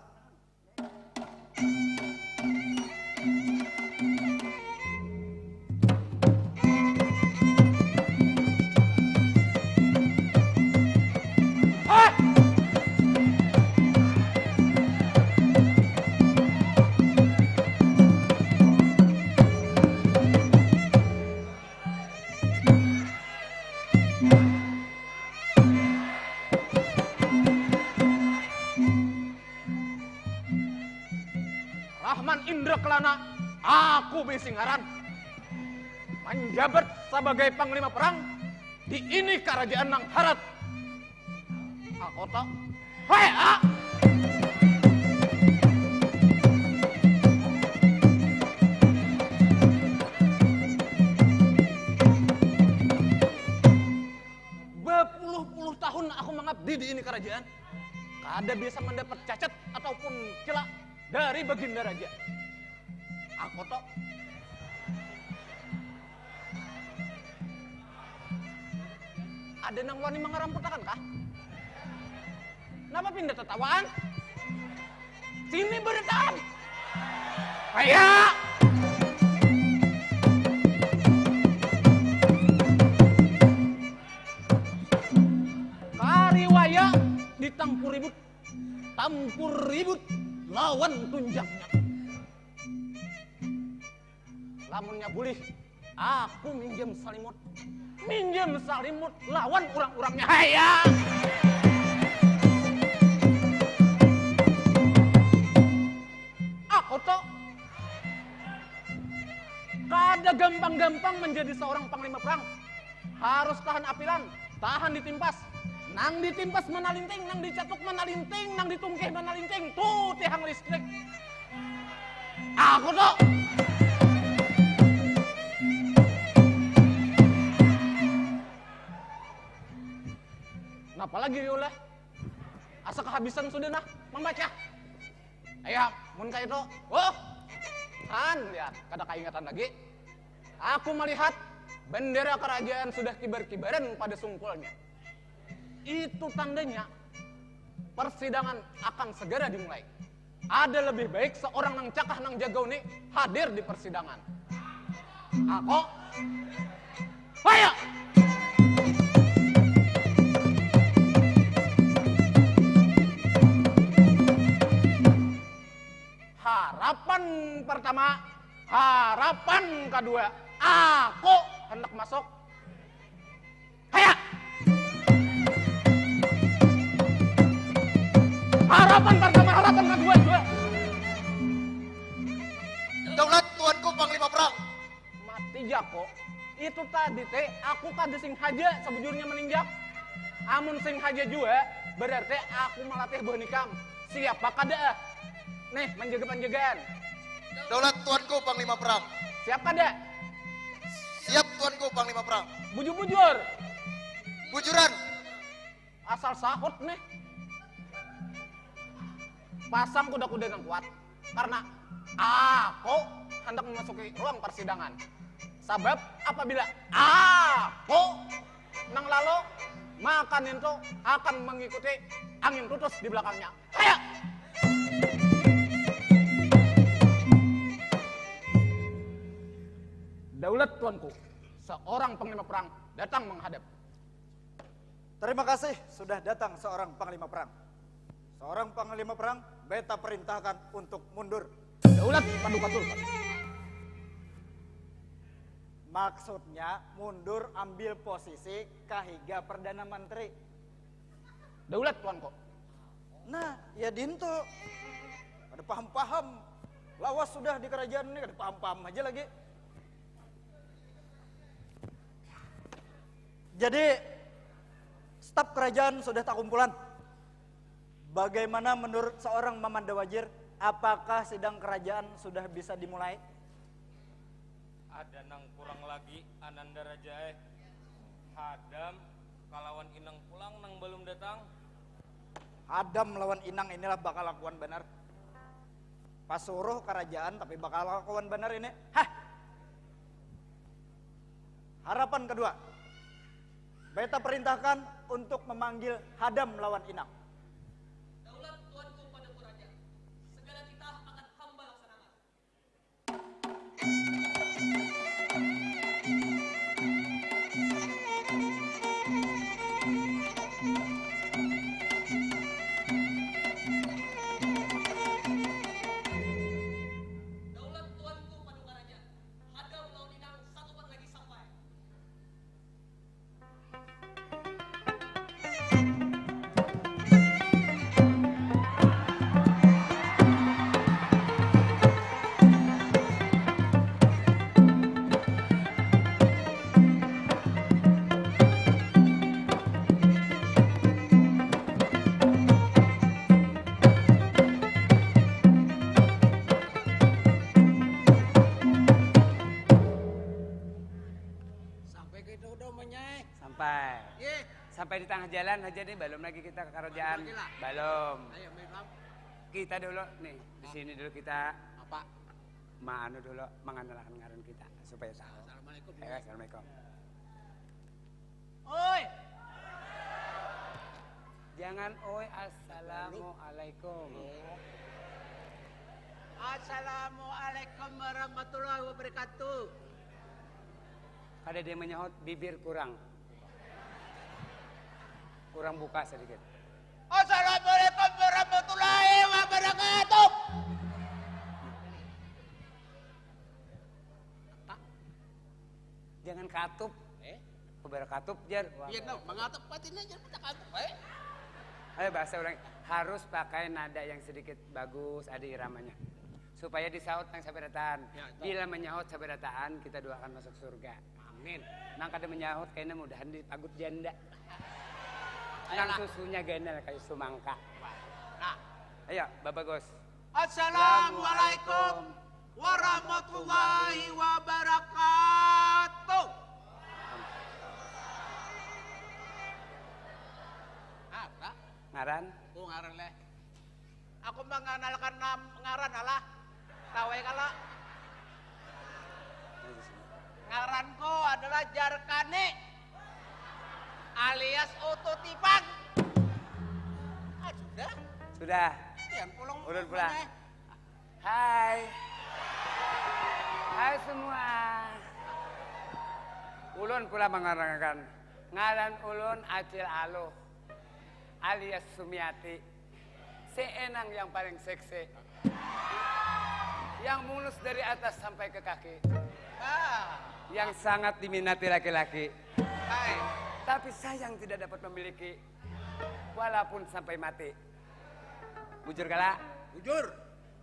Rahman Indra Kelana, aku bisi ngaran. Manjabat sabagai panglima perang di ini karajaan nang harat. Aku tu, hei, ah! Bapuluh-puluh tahun aku mangabdi di ini karajaan. Kada biasa mandapat cacat ataupun cela dari Baginda Raja. Aku tu, ada nang wani mangaramputakan kah? Napa pindah tatawaan? Sini barataan. Kaya kariwaya di tangku ribut, tampur ribut lawan tunjangnya. Lamunnya bulih, aku minjam salimut. Minjam salimut lawan urang-urangnya. Haya! Aku tu kada gampang-gampang menjadi seorang panglima perang. Harus tahan apilan, tahan ditimpas. Nang ditimpas manalinting, nang dicatuk manalinting, nang ditungkih manalinting. Tuh tihang listrik. Aku tu. Napa lagi diulah? Asa kahabisan sudah nah mambaca. Ayah, mun kaya itu, oh, kan lihat, kada kaingatan lagi. Aku melihat bendera kerajaan sudah kibar-kibaran pada sungkulnya. Itu tandanya persidangan akan segera dimulai. Ada lebih baik seorang nang cakah nang jagau ni hadir di persidangan. Aku, haya! Harapan pertama, harapan kedua, aku hendak masuk. Haya! Harapan pertama, harapan kedua juga. Daulat, tuanku panglima perang. Mati jako. Itu tadi teh aku kada sing haja sebujurnya meninjak. Amun sing haja jua, berarti aku melatih buah nikam. Siapa kada ah? Nih, menjaga penjagaan. Daulat, tuanku panglima perang. Siap kada? Siap, tuanku panglima perang. Bujur-bujur. Bujuran. Asal sahut nih. Pasang kuda-kuda nang kuat karena aku hendak memasuki ruang persidangan. Sabab apabila aku nang lalu, maka nintu akan mengikuti angin tutus di belakangnya. Haya! Daulat tuanku, seorang panglima perang datang menghadap. Terima kasih sudah datang seorang panglima perang. Seorang panglima perang, beta perintahkan untuk mundur. Daulat, Paduka Sultan. Maksudnya mundur ambil posisi kahiga Perdana Menteri. Daulat, Tuanku. Nah, ya dintu. Kada paham-paham. Lawas sudah di kerajaan ini, kada paham-paham aja lagi. Jadi, staf kerajaan sudah takumpulan. Bagaimana menurut seorang Mamanda Wajir, apakah sidang kerajaan sudah bisa dimulai? Ada nang kurang lagi, Ananda Raja eh. Hadam, kalawan Inang pulang nang balum datang. Hadam lawan Inang inilah bakalakuan banar. Pasuruh karajaan tapi bakalakuan banar ini. Hah! Harapan kedua, beta perintahkan untuk memanggil Hadam lawan Inang. Daulat Tuanku Paduka Raja, segala titah akan hamba laksanakan. Daulat Tuanku Paduka Raja, Hadam lawan Inang satupat lagi sampai. Sampai kita udah menyai. Sampai. Ye. Sampai di tengah jalan aja nih, belum lagi kita ke kerajaan. Belum lagi lah. Belum. Ayo, main lam. Kita dulu nih, di sini dulu kita Apa? maanu dulu, mengenalkan ngaran kita supaya tahu. Assalamualaikum. Eh, assalamualaikum. Oi. Jangan oi, assalamualaikum. Assalamualaikum warahmatullahi wabarakatuh. Ada dia menyahut, bibir kurang. Kurang buka sedikit. Assalamualaikum warahmatullahi wabarakatuh. Jangan katup. Eh? Kubara katup jar. Wah, Iya, no, mengatup patina aja kita katup, eh? Ayo bahasa orang harus pakai nada yang sedikit bagus, ada iramanya. Supaya disaut nang sabarataan. Ya, betul. Bila menyaut sabarataan, kita dua akan masuk surga. Amin. Nang kada menyaut kayaknya mudahan dipagut janda. Ayolah. Nang susunya ganal kayak sumangka. Nah, Ayo, Bapak Gus. Assalamualaikum warahmatullahi wabarakatuh. Apa? Ngaran? Oh, ngaran leh. Aku mengenalkan nam ngaran alah. Tawai kala. Ngaranku adalah Jarkani alias Utu Tipang. Ah, sudah. Sudah. Yang pulang. Ulun pulang. Mana? Hai. Hai semua. Ulun pula mengarangkan ngaran ulun Acil Aluh alias Sumiati. Si Enang yang paling seksi. Yang mulus dari atas sampai ke kaki. Ah, Yang sangat diminati laki-laki. hai. Tapi sayang tidak dapat memiliki. Walaupun sampai mati. Bujur kala? Bujur.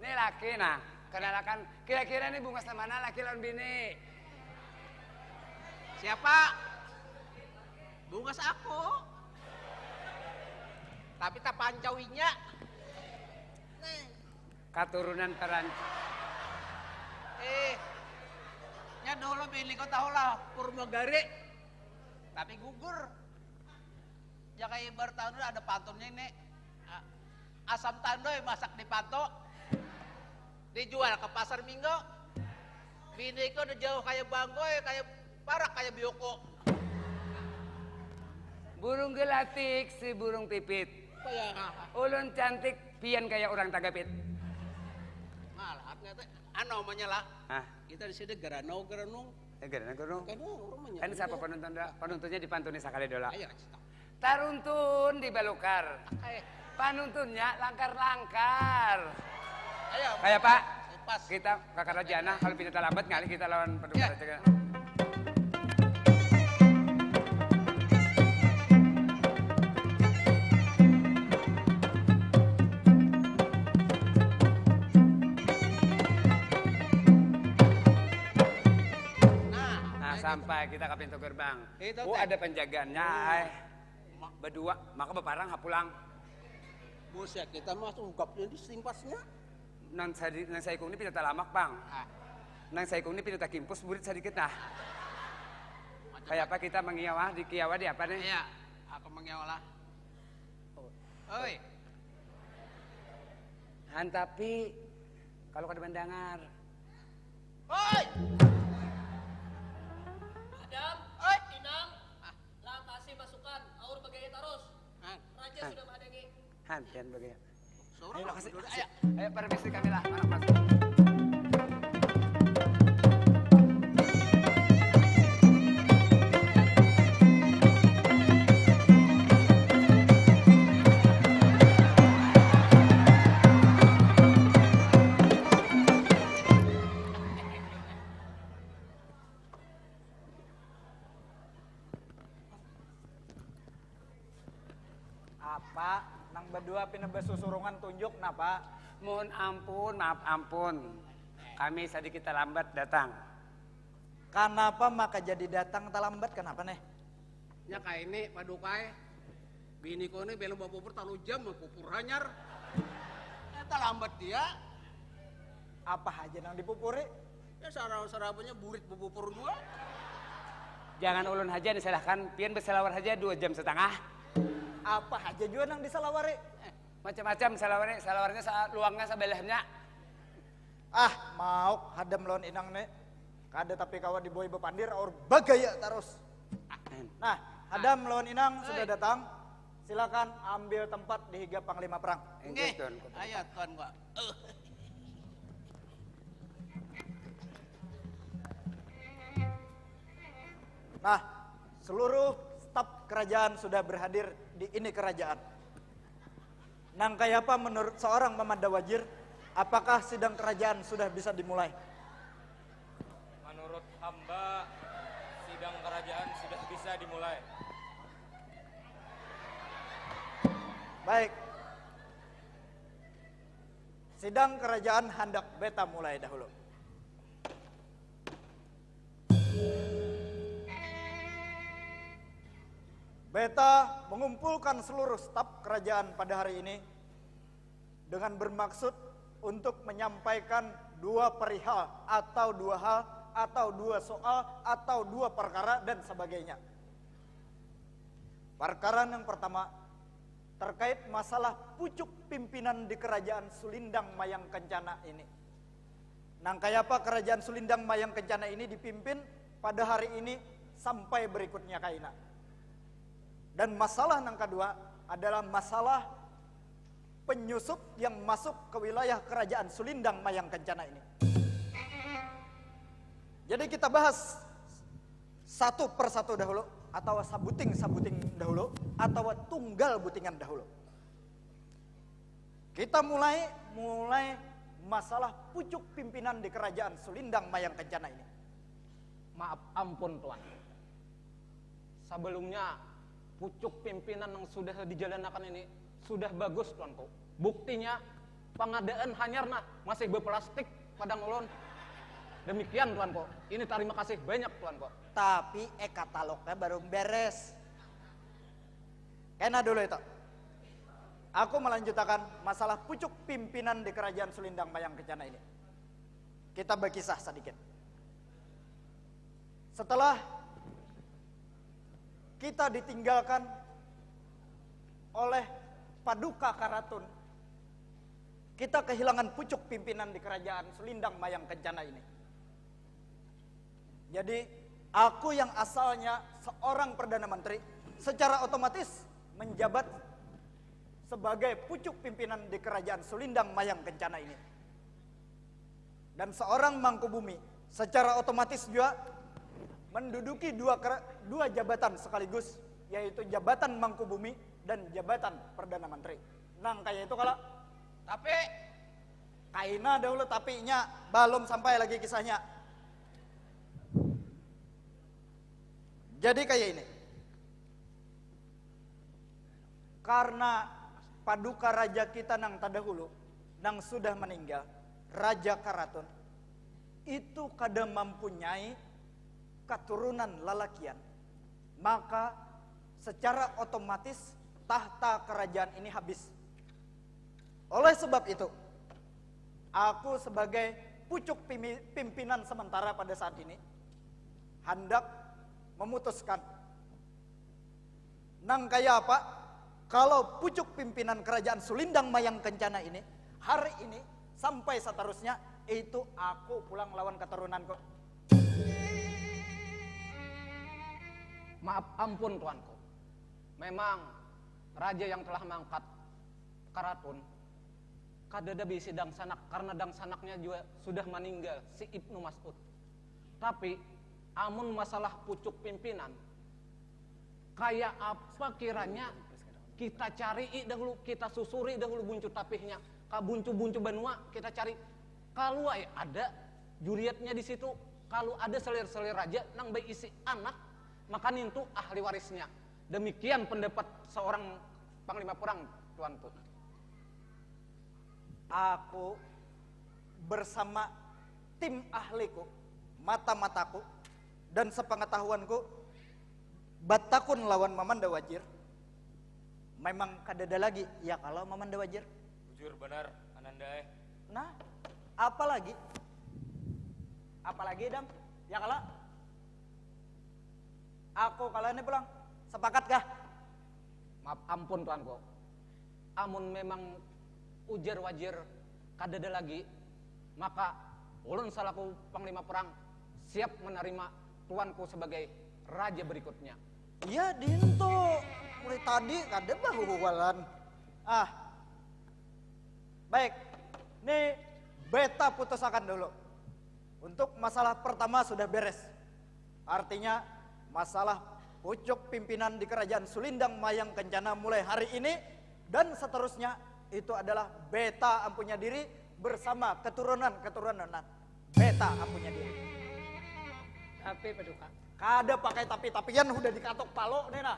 Ini laki nah. Kenalakan kira-kira nih bungas mana laki lawan bini. Siapa? Bungas aku. Tapi tak pancawinya. Nih. Katurunan Perancis. Eh, nya dulu bini kau tahu lah Purmogari. Tapi gugur. Ya kayak ibarat tahun ada pantunnya ini. A- Asam tandoy masak di panto. Dijual ke pasar minggu. Bini kau udah jauh kayak bangkoi, kayak parak kayak bioko. Burung gelatik si burung pipit. Kayak Ulun cantik, pian kayak orang tagapit. Malah nggak teh. Anu namanya lah. Hah? Kita di sini geranau geranung. Eh, gimana gunung? Geranau namanya. Kan siapa penonton dah? Penontonnya dipantuni sekali dulu. Ayo kasih tahu. Taruntun di balukar. Eh, Panuntunnya langkar-langkar. Ayo. Kayak apa? Pas. Kita kakara jana kalau pindah terlambat ngalih kita lawan pendukar aja. Nah, sampai kita ke pintu gerbang. Itu oh, ada penjagaannya, ay. Berdua, maka beparang ha pulang. Bos ya, kita mah tuh ungkapnya di simpasnya. Nang sadi, nang saikung ini pindah talamak, Bang. Ah. Nang saikung ini pindah takimpus burit sedikit nah. Kayak apa kita mengiawah di kiawah di apa nih? Iya, aku mengiawah lah. Oh. Oi. Han tapi kalau kada mendengar. Oi. Adam, oi, Inang. Ah. Lang kasih masukan, aur bagaya tarus. Han. Raja sudah mahadangi. Han, pian bagaya. Ayo, makasih. Ayo, permisi kami lah, anak mas. Apa? Nang badua pina basusurungan tunjuk napa? Mohon ampun, maaf ampun. Kami sadikit talambat datang. Kanapa maka jadi datang talambat? Kanapa neh? Nya kaini paduka ai. Bini ku ni belum bapupur talu jam, pupur hanyar. Nya talambat dia. Apa haja nang dipupuri? Ya sarau-saraunya burit bapupur jua. Jangan ulun haja disalahkan, pian basalawar haja dua jam satangah. Apa haja jua nang disalawari? Eh, macam-macam salawari, salawarnya sa luangnya sabalahnya. Ah, mauk Hadam lawan Inang ni. Kada tapi kawa dibawai bapandir, aur bagaya tarus. Nah, Hadam lawan Inang sudah datang. Silakan ambil tempat di higa panglima perang. Inggih, ayo Tuan Gua. Nah, seluruh staf kerajaan sudah berhadir di ini kerajaan. Nang kayapa menurut seorang Mamanda Wajir, apakah sidang kerajaan sudah bisa dimulai? Menurut hamba, sidang kerajaan sudah bisa dimulai. Baik. Sidang kerajaan handak beta mulai dahulu. Beta mengumpulkan seluruh staf kerajaan pada hari ini dengan bermaksud untuk menyampaikan dua perihal atau dua hal atau dua soal atau dua perkara dan sebagainya. Perkara yang pertama, terkait masalah pucuk pimpinan di Kerajaan Sulindang Mayang Kencana ini. Nang kayapa Kerajaan Sulindang Mayang Kencana ini dipimpin pada hari ini sampai berikutnya kaina. Dan masalah nang kedua adalah masalah penyusup yang masuk ke wilayah Kerajaan Sulindang Mayang Kencana ini. Jadi kita bahas satu persatu dahulu, atau sabuting-sabuting dahulu, atau tunggal butingan dahulu. Kita mulai, mulai masalah pucuk pimpinan di Kerajaan Sulindang Mayang Kencana ini. Maaf ampun, Tuan. Sebelumnya, pucuk pimpinan yang sudah dijalankan ini sudah bagus, Tuanku. Buktinya, pengadaan hanyar nah masih berplastik padang ulun. Demikian, Tuanku. Ini terima kasih banyak, Tuanku. Tapi e katalognya baru beres. Kena dulu itu. Aku melanjutakan masalah pucuk pimpinan di Kerajaan Sulindang Mayang Kencana ini. Kita berkisah sedikit. Setelah kita ditinggalkan oleh Paduka Karatun, kita kehilangan pucuk pimpinan di Kerajaan Sulindang Mayang Kencana ini. Jadi, aku yang asalnya seorang Perdana Menteri, secara otomatis menjabat sebagai pucuk pimpinan di Kerajaan Sulindang Mayang Kencana ini. Dan seorang Mangkubumi secara otomatis juga menduduki dua, dua jabatan sekaligus, yaitu jabatan Mangkubumi dan jabatan Perdana Menteri. Nang kaya itu kalo. Tapi kaina dahulu tapinya, balum sampai lagi kisahnya. Jadi kaya ini. Karna paduka raja kita nang tadahulu, nang sudah maninggal, Raja Karatun, itu kada mampunyai katurunan lalakian, maka secara otomatis tahta karajaan ini habis. Oleh sebab itu, aku sebagai pucuk pimi- pimpinan sementara pada saat ini handak memutuskan nang kaya apa kalau pucuk pimpinan kerajaan Sulindang Mayang Kencana ini hari ini sampai seterusnya itu aku pulang lawan keturunanku. Maaf ampun tuanku. Memang raja yang telah mangkat Karatun kadada bisi dangsanak karena dangsanaknya jua sudah maninggal si Ibnu Mas'ud. Tapi amun masalah pucuk pimpinan, kaya apa kiranya kita cari dahulu, kita susuri dahulu buncu tapihnya, ka buncu-buncu banua kita cari. Kalu ai ada juriatnya di situ, kalu ada selir-selir raja nang baisi anak, maka nintu ahli warisnya. Demikian pendapat seorang panglima perang, tuanku. Aku bersama tim ahliku, mata-mataku, dan sepengetahuanku batakun lawan Mamanda Wajir. Memang kadada lagi, ya kalo Mamanda Wajir? Bujur banar, Ananda eh. Nah, apa lagi? Apa lagi, Dam? Ya kalo? Aku kalo ini pulang. Sepakat kah? Maaf ampun tuanku. Amun memang ujar Wajir kadada lagi, maka ulun salaku panglima perang siap menerima tuanku sebagai raja berikutnya. Iya dintu, mulai tadi kada bahuhualan. Ah, baik, ni beta putusakan dulu. Untuk masalah pertama sudah beres. Artinya, masalah pucuk pimpinan di Kerajaan Sulindang Mayang Kencana mulai hari ini dan seterusnya itu adalah beta ampunya diri bersama keturunan-keturunan beta ampunya diri. Tapi paduka. Kada pakai tapi-tapian hudah dikatuk palu nih nah.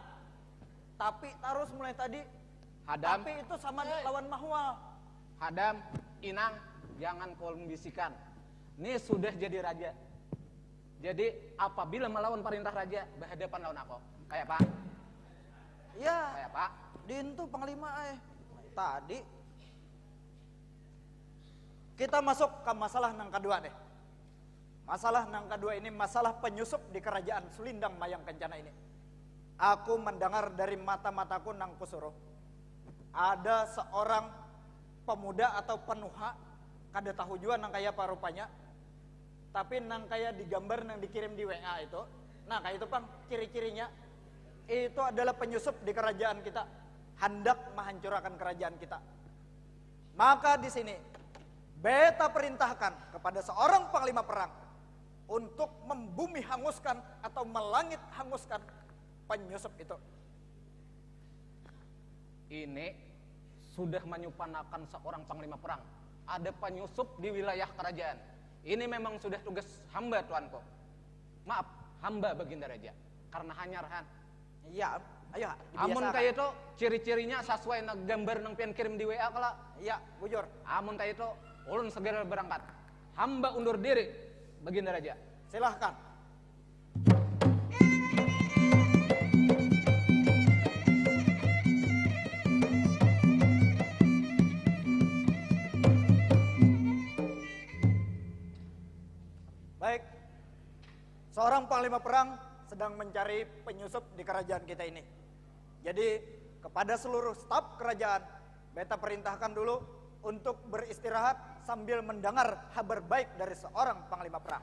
Tapi tarus mulai tadi. Hadam. Tapi itu sama lawan mahua. Hadam, inang, jangan kau bisikan. Ni sudah jadi raja. Jadi apabila melawan parintah raja, berhadapan lawan aku. Kayak apa? Ya. Kayak apa? Dintu panglima eh. Tadi kita masuk ke masalah nang kedua deh. Masalah nang kedua ini masalah penyusup di kerajaan Sulindang Mayang Kencana ini. Aku mendengar dari mata-mataku nang kusuruh. Ada seorang pemuda atau penuha, kada tahu jua nang kaya apa rupanya, tapi nang kaya digambar nang dikirim di WA itu, nah kaya itu pang ciri-cirinya, itu adalah penyusup di kerajaan kita, handak menghancurakan kerajaan kita. Maka di sini beta perintahkan kepada seorang panglima perang untuk membumi hanguskan atau melangit hanguskan penyusup itu. Ini sudah menyupanakan seorang panglima perang. Ada penyusup di wilayah kerajaan. Ini memang sudah tugas hamba tuanku. Maaf, hamba baginda raja. Karena hanyar han. Iya, ayo. Amun kaya itu ciri-cirinya sesuai na gambar nang pian kirim di WA kala. Iya, bujur. Amun kaya itu ulun segera berangkat. Hamba undur diri, baginda raja. Silahkan. Baik, seorang panglima perang sedang mencari penyusup di kerajaan kita ini. Jadi, kepada seluruh staf kerajaan, beta perintahkan dulu untuk beristirahat sambil mendengar habar baik dari seorang panglima perang.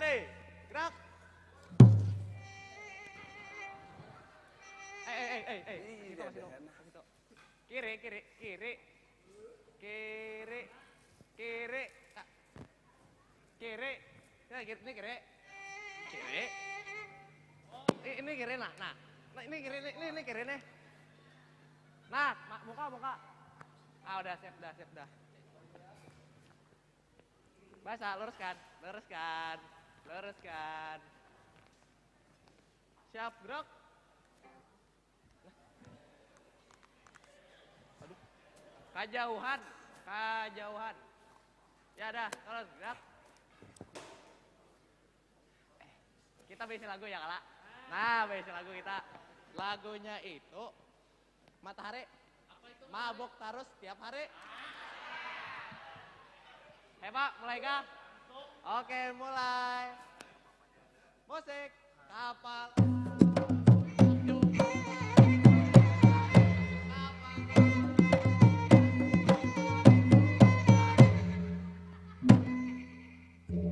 Hei, gerak. Eh, eh, eh, eh, eh. Kiri, kiri, kiri. Kiri. Kiri. Kiri. Nah, kiri, ini kiri. Kiri. Ini, ini kiri, nah. Nah, nah, ini kiri, ini, ini, ini kiri nih. Nah, muka, muka. Ah, udah, sip, dah, sip, dah. Basah, luruskan, luruskan, luruskan. Siap, gerak. Aduh. Kajauhan, kajauhan. Ya dah, terus gerak. Eh, kita berisi lagu ya, Kala? Nah, berisi lagu kita. Lagunya itu Matahari. Mabuk tarus tiap hari. Hei, Pak, mulai kah? Oke, mulai. Musik. Kapal.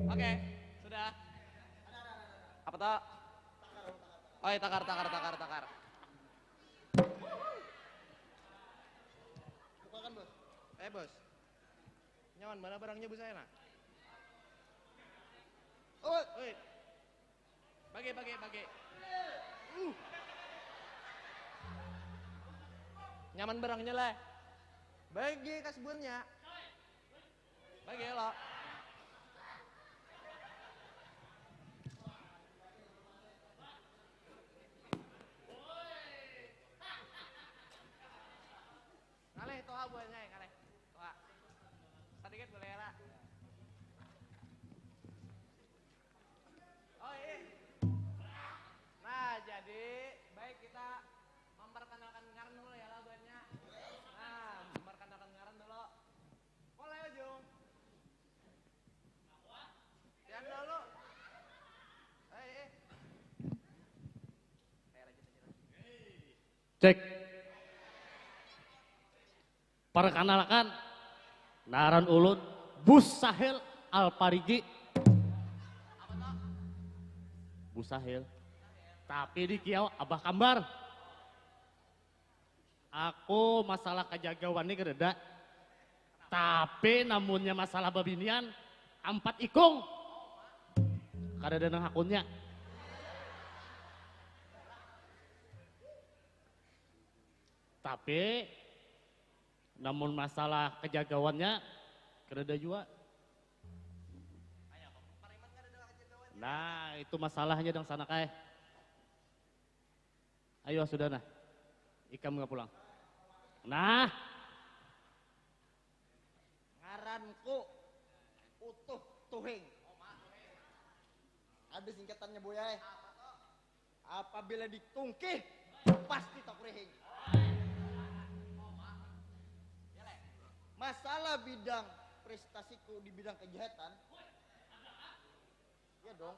Oke, sudah. Apa toh? Oh, ya, takar, takar, takar, takar. Bukakan, Bos. Eh, Bos. Nyaman mana barangnya, Bos, saya, nah? Oh, oi. Bagi, bagi, bagi. Uh. Nyaman barangnya lah. Bagi kasbunnya. Bagi lo. Ngalih tuha buahnya, ngalih. Tuha. Sedikit boleh lah. Oh, iya. Nah, jadi baik kita memperkenalkan ngaran dulu ya, labannya. Nah, memperkenalkan ngaran dulu. Mulai, Ujung. Pian dulu. Eh, eh. Cek. Perkenalkan, ngaran ulun Bus Sahil Alparigi. Bus Sahil. Tapi di kiau Abah Kambar. Aku masalah kejagawan ni kadada. Tapi namunnya masalah babinian, ampat ikung. Kadada nang hakunnya. Tapi namun masalah kejagawannya, kadada jua. Nah, itu masalahnya dangsanak ai. Ayo, sudah nah. Ikam nggak pulang. Nah. Ngaranku Utuh Tuhing. Ada singkatannya, Boy ai. Apabila ditungkih, pasti takurihing. Masalah bidang prestasiku di bidang kejahatan, ya dong.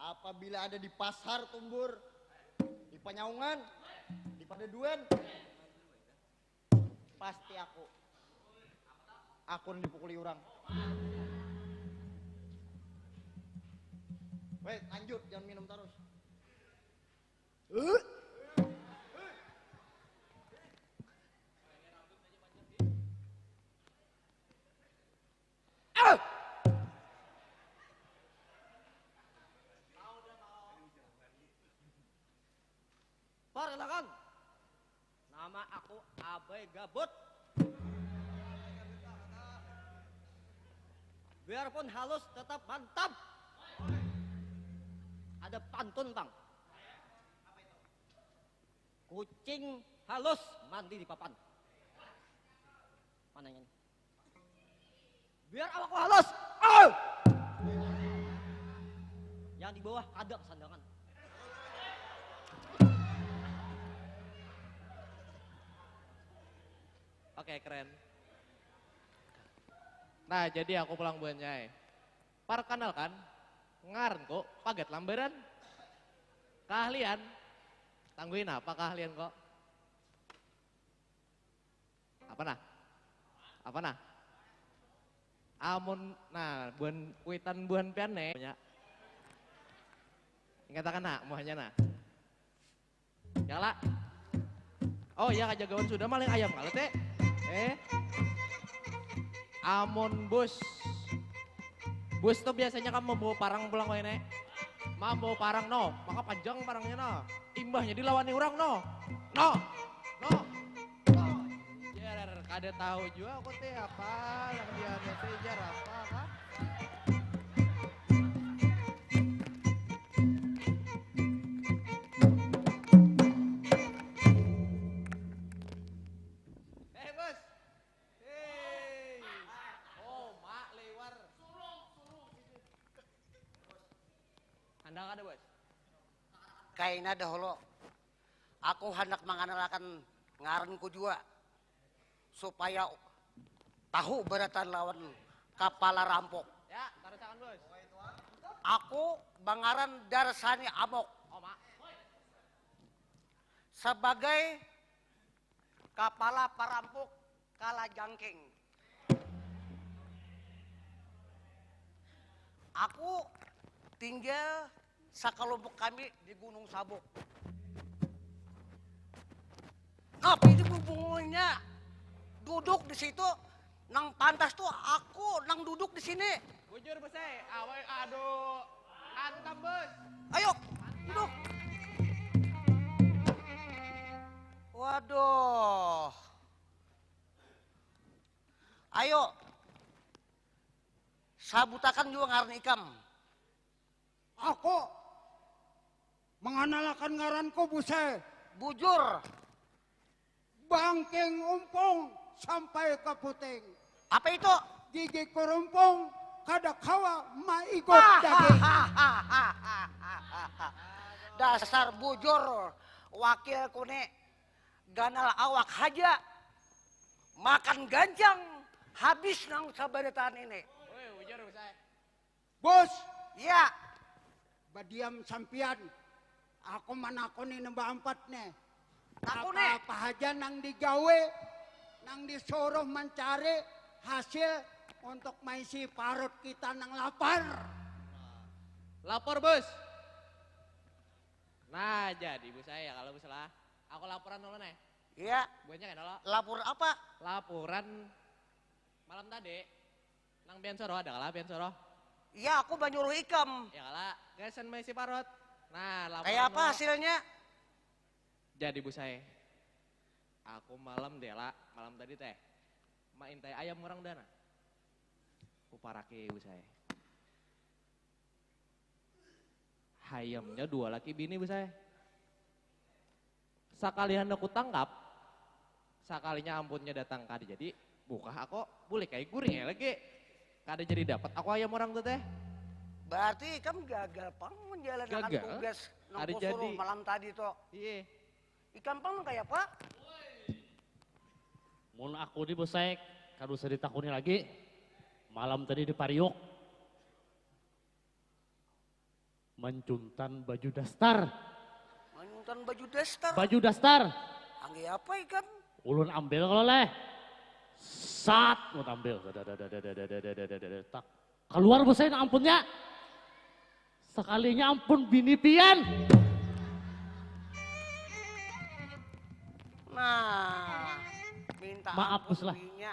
Apabila ada di pasar Tumbur, di Panyaungan, di Padaduan, pasti aku. Aku nang dipukuli urang. Weh, lanjut, jangan minum terus. Perkenalkan, nama aku Abai Gabut. Biarpun halus, tetap mantap. Ada pantun, Bang. Kucing halus mandi di papan. Mananya nih? Biar awakku halus. Ah! Yang di bawah kada kesandangan. Oke, keren. Nah, jadi aku pulang buhannya. Perkenalkan, ngaranku Pagat Lambaran. Keahlian, tangguhin apa keahlianku? Apa nah? Apa nah? Amun, nah, buhan kuitan buhan pian nih. Ingatakan nah, muhanya nah. Ya lah. Oh iya, kajagawan sudah maling ayam kalau teh. Eh. Amun bus. Bus tuh biasanya kan membawa parang pulang kau ini. Membawa parang no, maka panjang parangnya no. Imbahnya dilawani orang no. No. No. No. Jer, kada tahu juga aku teh apa yang dia teh jer apa kah? Eh, Bos. Hei. Oh, mak liwar. Handak ada, Bos? Kaina dahulu. Aku handak manganalakan ngaranku jua supaya tahu barataan lawan kapala rampok. Ya, tarusakan, Bos. Aku bangaran Darsani Amok. Oh, mak. Sebagai kapala parampuk Kalajangking. Aku tinggal sakalumpuk kami di Gunung Sabuk. Tapi di bubungnya duduk di situ nang pantas tuh aku nang duduk di sini. Bujur besai, awai aduh. Hantam bos. Ayo, duduk. Waduh. Ayo. Sabutakan juga ngaran ikam. Aku mengenalakan ngaranku Buse. Bujur. Bangking umpung sampai ke puting. Apa itu? Gigi kerumpung kada kawa maigut daging. Dasar bujur wakil kuni. Ganal awak haja. Makan ganjang habis nang sabarataan ini. Woi, ujar usai. Bos. Iya. Badiam sampian. Aku manakuni nang baampat nih. Takuni. Apa-apa haja nang digawe, nang disuruh mancari hasil untuk maisi parut kita nang lapar. Lapor, Bos. Nah, jadi Bu saya kalau Bu salah. Aku laporan dulu nih. Iya. Buatnya kan dulu. Lapor apa? Laporan malam tadi. Nang pian suruh ada kala pian suruh? Iya, aku banyuruh ikam. Ya kala, gasan maisi parut. Nah, laporan Kayak apa dulu. hasilnya? Jadi Bu saya. Aku malam deh lah, malam tadi teh. Maintai ayam orang dana. Kuparaki Bu saya. Hayamnya dua laki bini besai. Sakali handak kutangkap, sakalinya ampunnya datang kada jadi, bukah ako, bulik ai guring ai lagi. Kada jadi dapat ako ayam urang tu teh. Berarti ikam gagal pang menjalankan gagal. Tugas nang kusuruh malam tadi tu. Iya. Ikam pang nang kaya apa? Mun aku ni besai, kada usah ditakuni lagi. Malam tadi di pariuk. Mancuntan baju dastar. Mancuntan baju dastar. Baju dastar. Angge apa ikam? Ulun ambil kalau leh. Sat, ulun ambil. Tak. Keluar besai ampunnya. Sekalinya ampun bini pian. Nah, minta maaf ampun lah. Binya.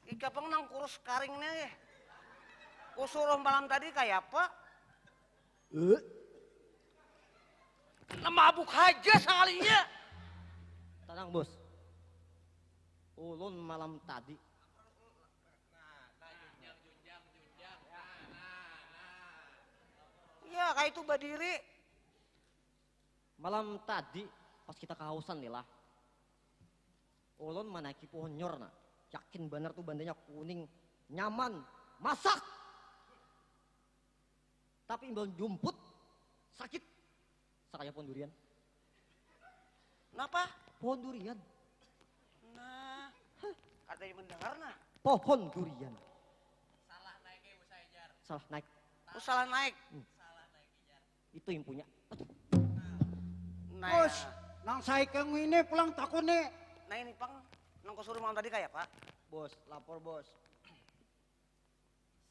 Ikapang nang kurus karing nih. Kusuruh malam tadi kayak apa? Eh? Nah, mabuk aja sekalinya. Tenang bos. Ulun malam tadi. Ya, kayak itu berdiri. Malam tadi pas kita kahausan nih lah. Ulun manaiki pohon nyor nah. Yakin banar tuh bandanya kuning, nyaman, masak. Tapi imbal jumput, sakit. Sakaya pohon durian. Kenapa? Pohon durian. Nah, katanya mendengar nah. Pohon durian. Salah naik ya, Salah naik. Oh, salah naik. Hmm. Itu yang punya. Nah, bos, nang saya kengini pulang takut nih. Nah ini pang, nang kau suruh malam tadi kayak apa? Bos, lapor bos.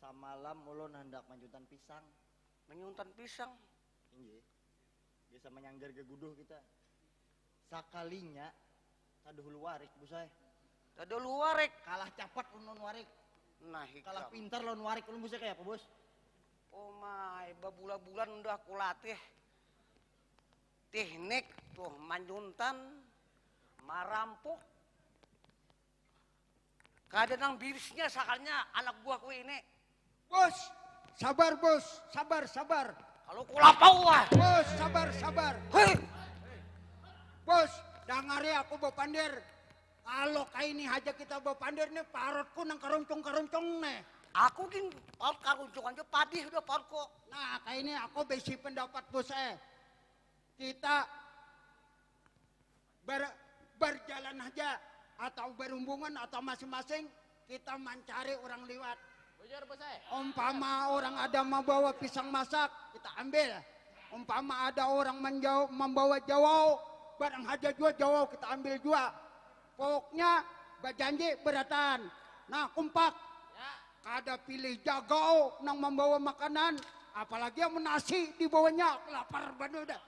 Samalam ulun handak manjuntan pisang. Manyuntan pisang? Inggih. Biasa manyanggar gaguduh kita. Sakalinya kada hulu warik, Bos ai. Kada hulu warik. Kalah capat ulun lawan warik. Nah, ikam. Kalah pintar lawan warik ulun, Bos ai. Kaya apa, Bos? Oh my, babula-bulan udah aku latih teknik tuh manyuntan, marampuk. Kada nang birisnya sakalinya anak buahku ini. Bos, sabar, Bos, sabar, sabar. Kalau kulapau, wah. Bos, sabar, sabar. Hei. Bos, dangari aku bapandir. Kalau kaini haja kita bapandir nih, parutku nang karuncung-karuncung nih. Aku gin parut karuncung aja, padih udah parutku. Nah, kaini aku bisi pendapat, Bos eh. Kita ber-, berjalan aja atau berumbungan atau masing-masing kita mancari orang liwat. Bujur, Bos ai. Umpama orang ada membawa pisang masak, kita ambil. Umpama ada orang menjau-, membawa jawau, barang haja jua jawau kita ambil jua. Pokoknya bajanji berataan. Nah, kompak. Ya. Kada pilih jagau nang membawa makanan, apalagi yang nasi dibawanya. Aku lapar banar dah.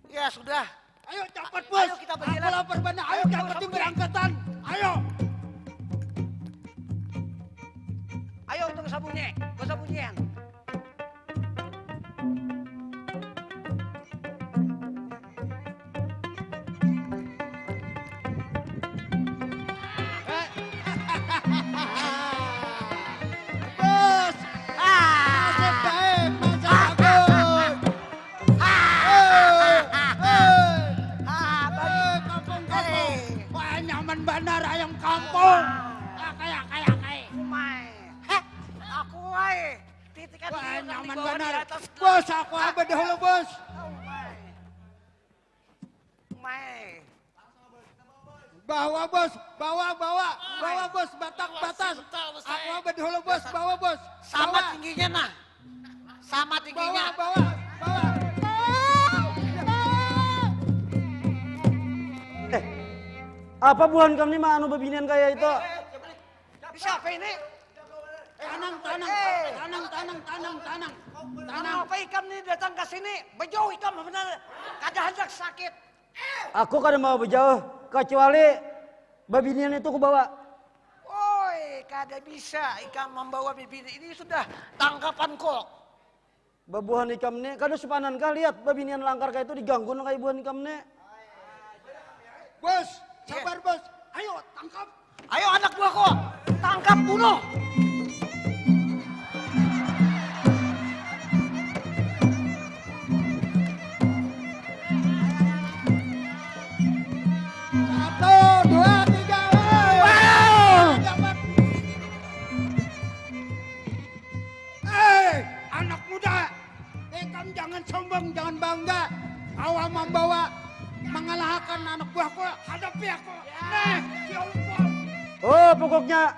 Ya sudah. Ayo capat, Bos. Ayo kita berjalan. Aku lapar banar. Ayo, ayo, capat, berangkatan. Ayo. Ayo untuk sabunnya. Gak sabunyian. Bos. Nasib baik, nasib bagus. Hei, hei. Hei, kampung, kampung. Wah, nyaman banar ayam kampung. Akai, akai, akai. Umai. Heh, aku ai. Titikan. Wah, nyaman banar. Bos, aku abah dahulu, Bos. Umai. Umai. Bawa, Bos, bawa, bawa, bawa, Bos, batak, batas. Aku abah dahulu, Bos, bawa, Bos. Sama tingginya, nah. Sama tingginya. Bawa, bawa, bawa. Eh, apa buhan kam ni, ma, anu babinian kaya itu? Siapa ini? Tanang, tanang, tanang, tanang, tanang, tanang. Tanang. Apa ikam ni datang ke sini? Bejauh ikam benar. Kada hendak sakit. Aku kada mau bejauh, kecuali babinian itu kubawa. Oi, kada bisa ikam membawa bibini, ini sudah tangkapanku. Babuhan ikam ni, kada supanan kah lihat babinian langkar kaya itu diganggu nang kaya buhan ikam ni? Bos, sabar, Bos. Ayo, tangkap. Ayo anak buahku, tangkap bunuh. Satu, dua, tiga, hei! Hei, anak muda, ikam jangan sombong, jangan bangga. Kawa membawa, mengalahakan anak buahku, hadapi aku. Nih, si Umpul. Oh, pokoknya.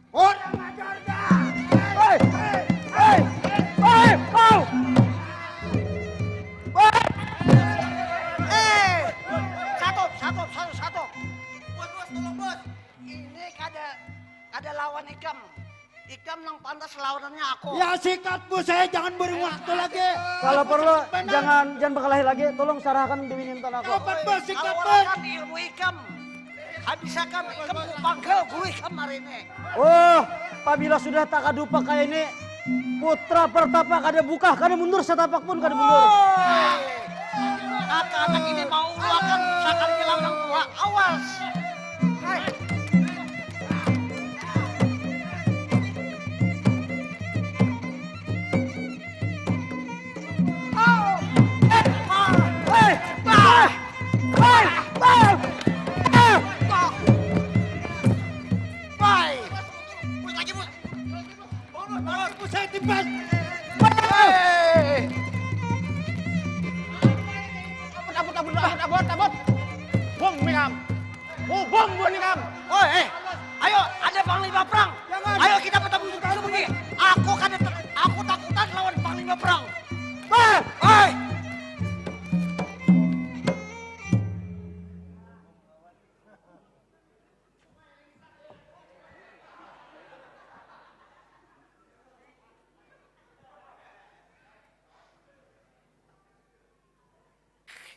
Kurang ajar dah. Hei, hei, hei, hei, kau. Hei. Eh, satu, satu, satu, satu. Bos, bos, tolong, Bos. Ini kada, kada lawan ikam. Ikam nang pantas lawanannya aku. Ya, sikat, Bos, saya jangan buang waktu lagi. Kalau perlu, jangan, jangan berkelahi lagi. Tolong serahkan Dewi Nintan aku. Dapat, Bos, sikat, Bos. Kaluarkan ilmu ikam. Habisakan ikam, kupanggal gulu ikam hari ini. Oh, pabila sudah takadupak kaya ini, putra pertapa kada bukah, kada mundur, satapak pun kada mundur. Oi. Anak-anak ini mau uluakan sakalinya lawan nang tua. Awas. Hai. Au. Eh, ah, eh, ah, eh, ah, ah, ah. Pai. Bos, lagi, Bos. Bos, lagi, Bos, saya timbas. Hei. Abut, abut, abut, abut, abut, abut. Bom, Mikam. Hubung buhan ikam. Oi, eh. Ayo, ada panglima perang. Jangan. Ayo kita bertemu sembunyi. Aku kada ter-, aku takutan lawan panglima perang. Bah! Oi.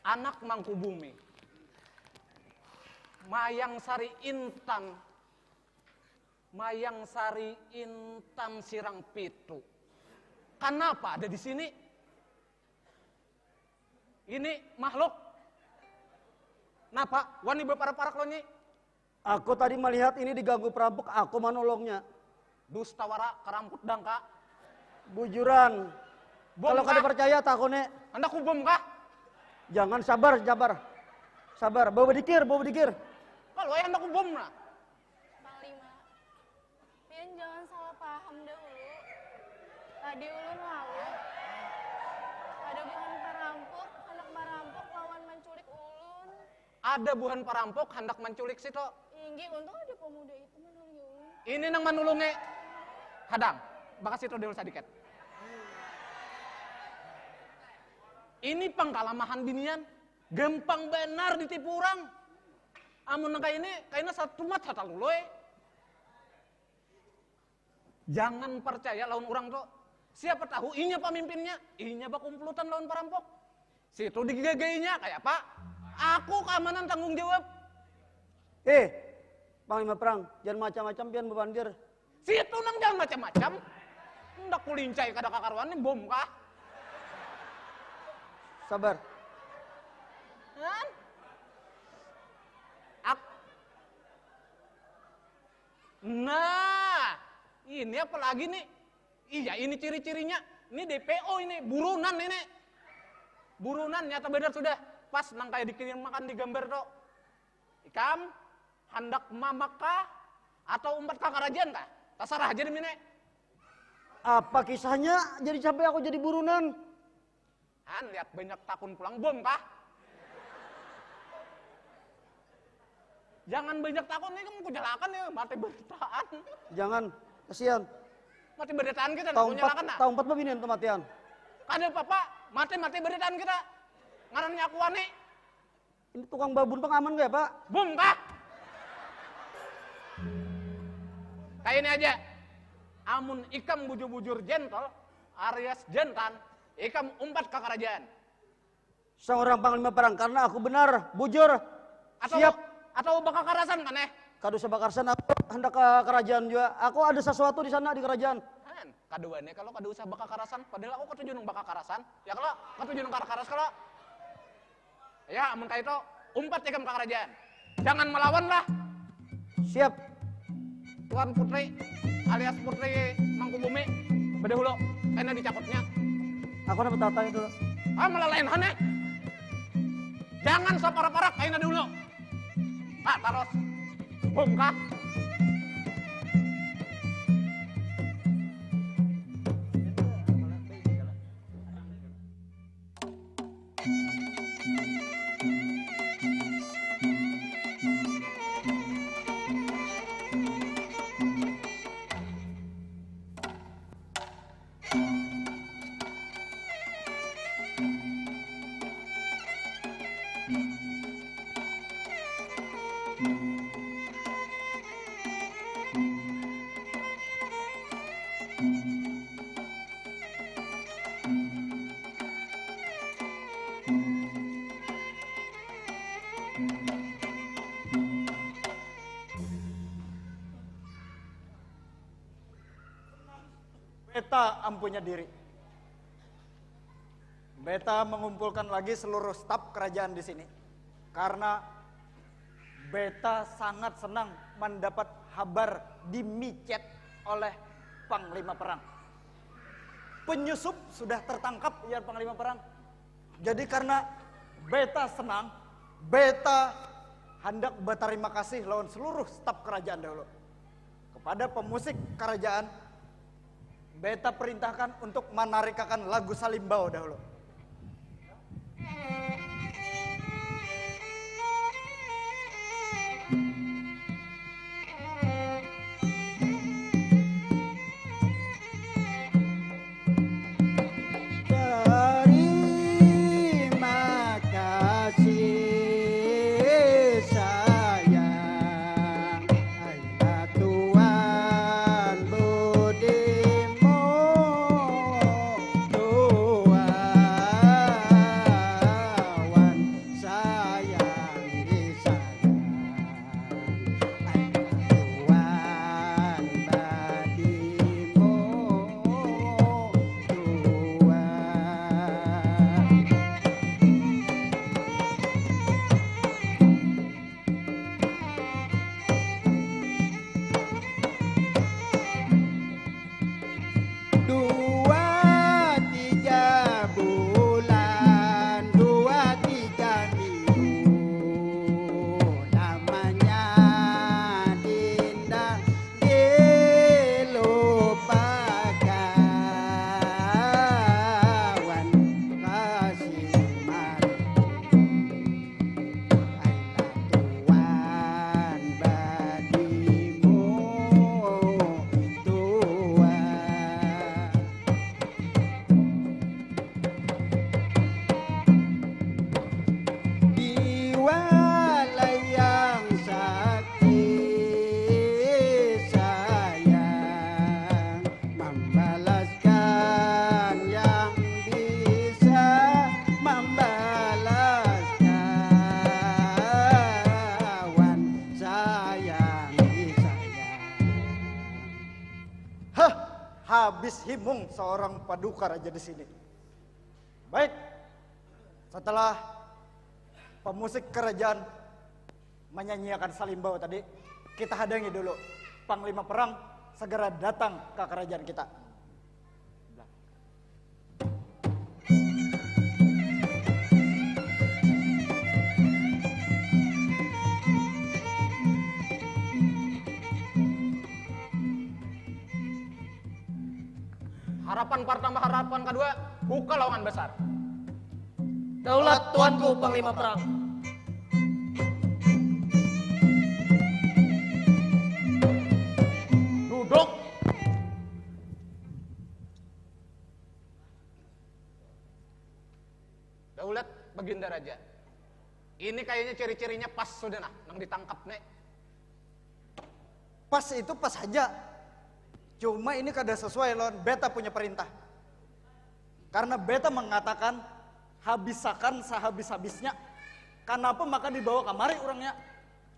Anak Mangkubumi. Mayang Sari Intan. Mayang Sari Intan Sirang Pitu. Kanapa ada di sini? Ini makhluk. Napa? Wani baparak-parak lo, Nyi? Aku tadi melihat ini diganggu perampok, aku manolongnya. Dusta wara, karamput dangka. Bujuran. Bom Kalau kada kah? percaya, takone. Handak kubom kah? Jangan, sabar, sabar. Sabar, bawa bedikir, bawa bedikir. Kalau ayah handak kubom nah. Panglima, pian jangan salah paham dahulu. Tadi ulun lalu ada buhan parampok handak marampok lawan manculik ulun. Ada buhan parampok handak manculik Sito. Inggih, untung ada pemuda itu manulungi ulun. Ini nang manulungi. Hadang, bakas Sito dulu sadikit. Ini pang kalamahan binian, gampang banar ditipu urang. Amun nang kaya ini, kaina satumat hataluloi. Jangan parcaya lawan urang tu. Siapa tahu inya pamimpinnya, inya bakumpulutan lawan parampok. Situ digagainya, kaya apa? Aku kaamanan tanggung jawab. Eh, Panglima Perang, jangan macam-macam pian bapandir. Situ nang jangan macam-macam. Ndak kulincai kada kakaruan ni bom kah? Sabar. Kan? Ak Nah, ini apa lagi nih? Iya, ini ciri-cirinya. Ini D P O ini, burunan ini. Burunan nyata benar sudah. Pas nang kayak dikirim makan di gambar tuh. Ikam handak mamak kah atau umpat ka karajaan kah? Tasarah aja demi ne. Apa kisahnya jadi sampai aku jadi burunan? Han, lihat banyak takun pulang bom kah? Jangan banyak takun, ini kamu kunyalakan ya, mati berataan. Jangan, kasihan. Mati berataan kita, tahu empat, tahu empat babinian kematian. Kada apa-apa, mati-mati berataan kita. Ngarannya aku wani. Ini tukang babun pengaman gak ya, Pak? Bum kah? Kayak ini aja. Amun ikam bujur-bujur gentle, alias jantan, ikam umpat ke kerajaan. Seorang panglima perang karena aku benar, bujur, atau, siap. Atau bakakarasan kan eh? Kada usah bakarasan, aku hendak ke kerajaan juga. Aku ada sesuatu di sana di kerajaan. Han, kaduanya kalau kada usah bakakarasan, padahal aku ketujuh nang bakakarasan. Ya kalau ketujuh nang karas-karas kalau. Ya, amun kaitu, umpat ikam ka karajaan. Jangan malawan lah. Siap. Tuan Putri alias Putri Mangkubumi badahulu, kena dicakupnya. Aku handak batata itu. Ah, malah lain han eh. Jangan saparak-parak, kaina dahulu. Nah, tarus. Bungkah. Beta ampunya diri. Beta mengumpulkan lagi seluruh staf kerajaan di sini karena beta sangat senang mendapat habar dimicet oleh panglima perang. Penyusup sudah tertangkap, ya panglima perang. Jadi karena beta senang, beta hendak berterima kasih lawan seluruh staf kerajaan dahulu. Kepada pemusik kerajaan, beta perintahkan untuk menarikakan lagu salimbau dahulu. Dua tiga bulan, dua tiga minggu lamanya Dinda dilupakan wan kasih mari. Aila tuan badimu tua. Diwalayang sakti sayang, mambalaskan yang bisa mambalaskan wan sayang disayang. Hah, habis himung seorang paduka raja di sini. Baik, setelah pemusik kerajaan menyanyiakan salimbau tadi, kita hadangi dulu. Panglima perang segera datang ke kerajaan kita. Harapan pertama, harapan kedua, buka lowongan besar. Daulat tuanku panglima perang. Duduk. Daulat Baginda Raja. Ini kayaknya ciri-cirinya pas sudah nah, nang ditangkap nih. Pas itu pas saja. Cuma ini kada sesuai lawan beta punya perintah. Karena beta mengatakan habisakan sehabis-habisnya. Kenapa maka dibawa kamari orangnya?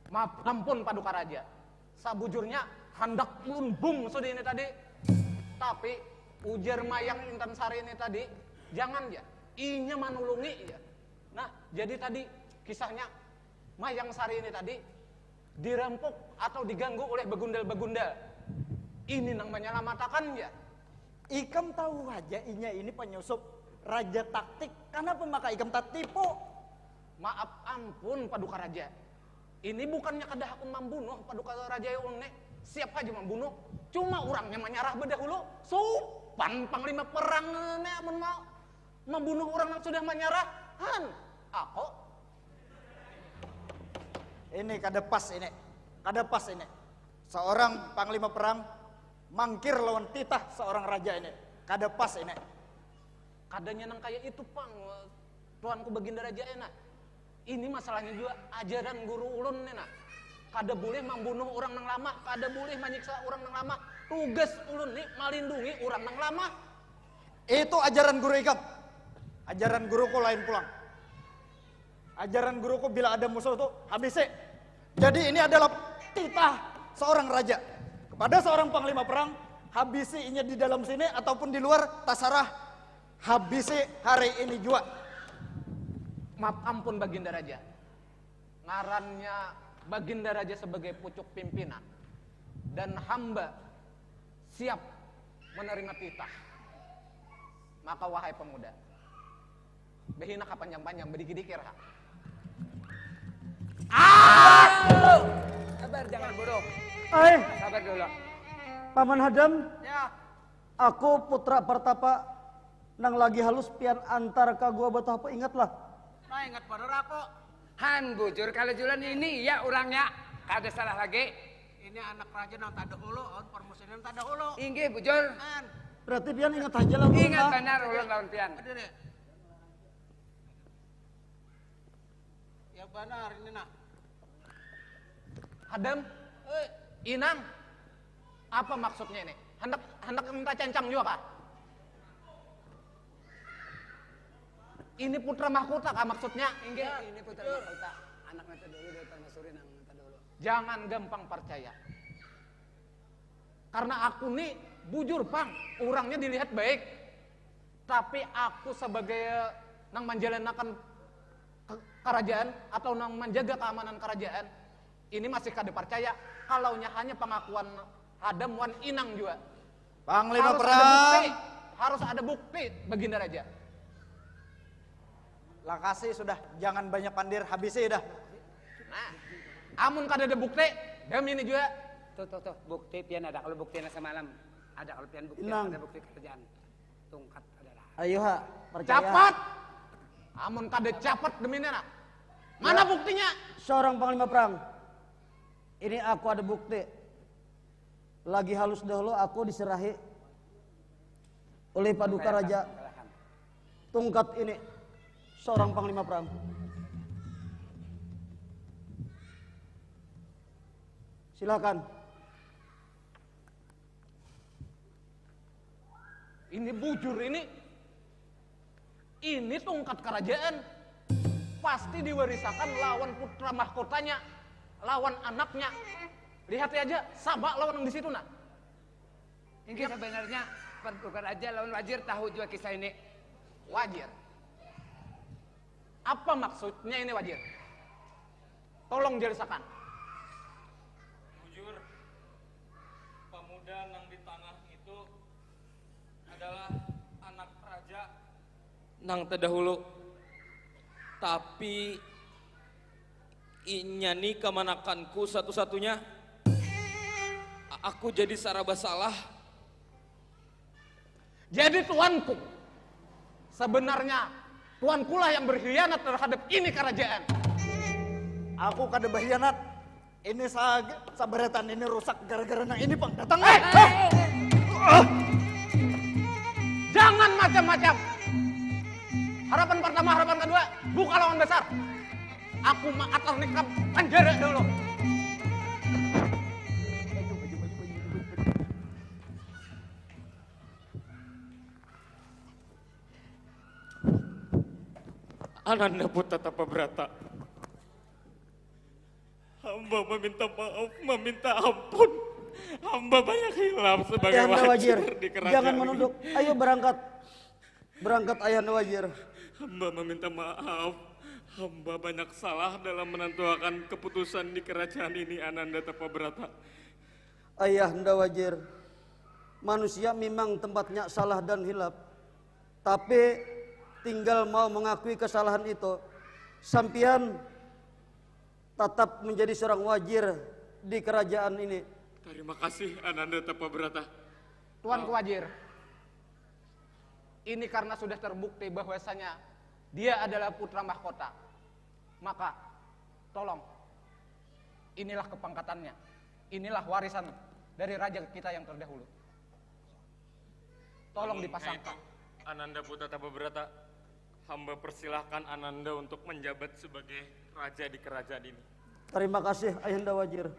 Maaf ampun Paduka Raja. Sabujurnya handak lumbung sudah ini tadi. Tapi ujar Mayang Intan Sari ini tadi, jangan ya. Inya manulungi ya. Nah, jadi tadi kisahnya Mayang Sari ini tadi dirampok atau diganggu oleh begundal-begundal. Ini nang menyelamatakan ya. Ikam tahu aja inya ini penyusup raja taktik. Kenapa maka ikam tatipu? Maaf ampun Paduka Raja. Ini bukannya kada hakun mambunuh Paduka Raja ulun nih. Siap haja mambunuh. Cuma urangnya manyarah bedahulu. Supan panglima perang nih amun mau mambunuh urang nang sudah manyarah. Han, ako. Ini kada pas ini. Kada pas ini. Seorang panglima perang mangkir lawan titah seorang raja ini. Kada pas ini. Kadanya nang kaya itu pang, tuanku baginda raja ya nah. Ini masalahnya jua ajaran guru ulun nih nah. Kada bulih mambunuh urang nang lamah, kada bulih manyiksa urang nang lamah. Tugas ulun nih malindungi urang nang lamah. Itu ajaran guru ikam. Ajaran guruku lain pulang. Ajaran guruku bila ada musuh tu habisi. Jadi ini adalah titah seorang raja kepada seorang panglima perang, habisi inya di dalam sini ataupun di luar tasarah. Habisi hari ini jua. Maaf ampun Baginda Raja. Ngarannya Baginda Raja sebagai pucuk pimpinan dan hamba siap menerima titah. Maka wahai pemuda, behina ka panjang-panjang, bedikir-dikir ha. Ah! Sabar jangan buruk. Ai, sabar dulu. Paman Hadam. Ya. Aku putra pertapa nang lagi halus pian antar ka gua batu apa ingatlah. Nah ingat banar aku. Han bujur kalau julan ini ya urangnya. Kada salah lagi. Ini anak raja nang tadahulu, aun permusinan tadahulu. Inggih bujur. Han. Berarti pian ingat haja lah. Ingat banar ulun lawan pian. Aduh deh. Ya banar ini nah. Hadam, eh, inang, apa maksudnya ini? Hendak hendak minta cancang juga kah? Ini putra mahkota kah maksudnya? Inggih, ini putra mahkota. Anak nanti dulu dari permaisuri nang nanti dulu. Jangan gampang percaya. Karena aku ni bujur pang, urangnya dilihat baik. Tapi aku sebagai nang manjalanakan karajaan atau nang manjaga kaamanan karajaan, ini masih kada parcaya kalaunya hanya pangakuan hadam wan inang jua. Panglima harus perang. Ada bukti, harus ada bukti, Baginda Raja. Lakasi sudah, jangan banyak pandir, habisi dah. Nah, amun kada ada bukti, demi ini juga. Tuh, tuh, tuh, bukti pian ada kalau buktinya semalam. Ada kalau pian bukti, ada bukti kerjaan. Tungkat adalah. Ayo ha, percaya. Capat. Amun kada capat demi ini nak. Mana ya, buktinya? Seorang panglima perang. Ini aku ada bukti. Lagi halus dahulu aku diserahi oleh Paduka Raja Tungkat ini seorang panglima perang. Silakan. Ini bujur ini. Ini tungkat kerajaan. Pasti diwarisakan lawan putra mahkotanya, lawan anaknya. Lihat aja, sama lawan yang di situ nah. Ini sebenarnya bukan aja lawan Wajir tahu juga kisah ini. Wajir. Apa maksudnya ini Wajir? Tolong jelaskan. Bujur, pemuda nang di tengah itu adalah anak raja nang terdahulu. Tapi inya ni kamanakanku satu-satunya. Aku jadi saraba salah. Jadi tuanku, sebenarnya tuankulah yang berkhianat terhadap ini kerajaan. Aku kada berkhianat. Ini sa sabaratan ini rusak gara-gara nang ini pang datang. Eh, eh, eh, eh. Jangan macam-macam. Harapan pertama, harapan kedua, buka lawan besar. Aku maatar nikam penjara dulu. Ananda Putra Tapa Berata. Hamba meminta maaf, meminta ampun. Hamba banyak hilaf sebagai Ayahanda Wajir, wajir di kerajaan. Jangan menunduk. Ayo berangkat. Berangkat Ayahanda Wajir. Hamba meminta maaf. Hamba banyak salah dalam menentuakan keputusan di kerajaan ini, Ananda Tapa Berata. Ayahanda Wajir, manusia memang tempatnya salah dan hilaf. Tapi tinggal mau mengakui kesalahan itu. Sampian tatap menjadi seorang wajir di kerajaan ini. Tarima kasih, Ananda Tapa Berata. Tuanku Wajir, ini karena sudah terbukti bahwasanya dia adalah putra mahkota, maka tolong, inilah kepangkatannya, inilah warisan dari raja kita yang terdahulu. Tolong dipasangka. Ananda Putra Tapa Berata, hamba persilahkan Ananda untuk menjabat sebagai raja di kerajaan ini. Terima kasih, Ayahanda Wajir.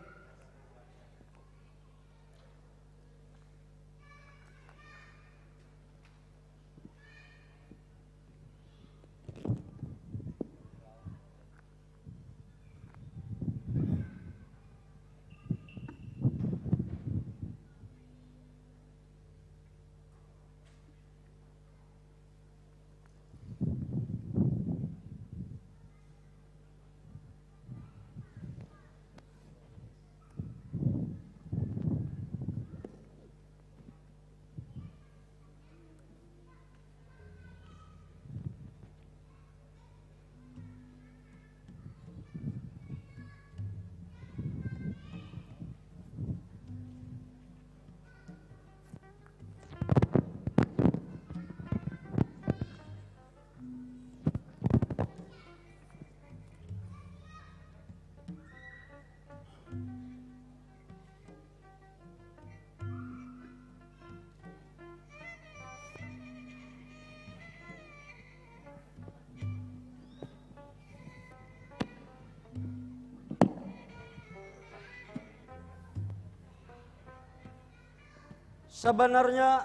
Sebenarnya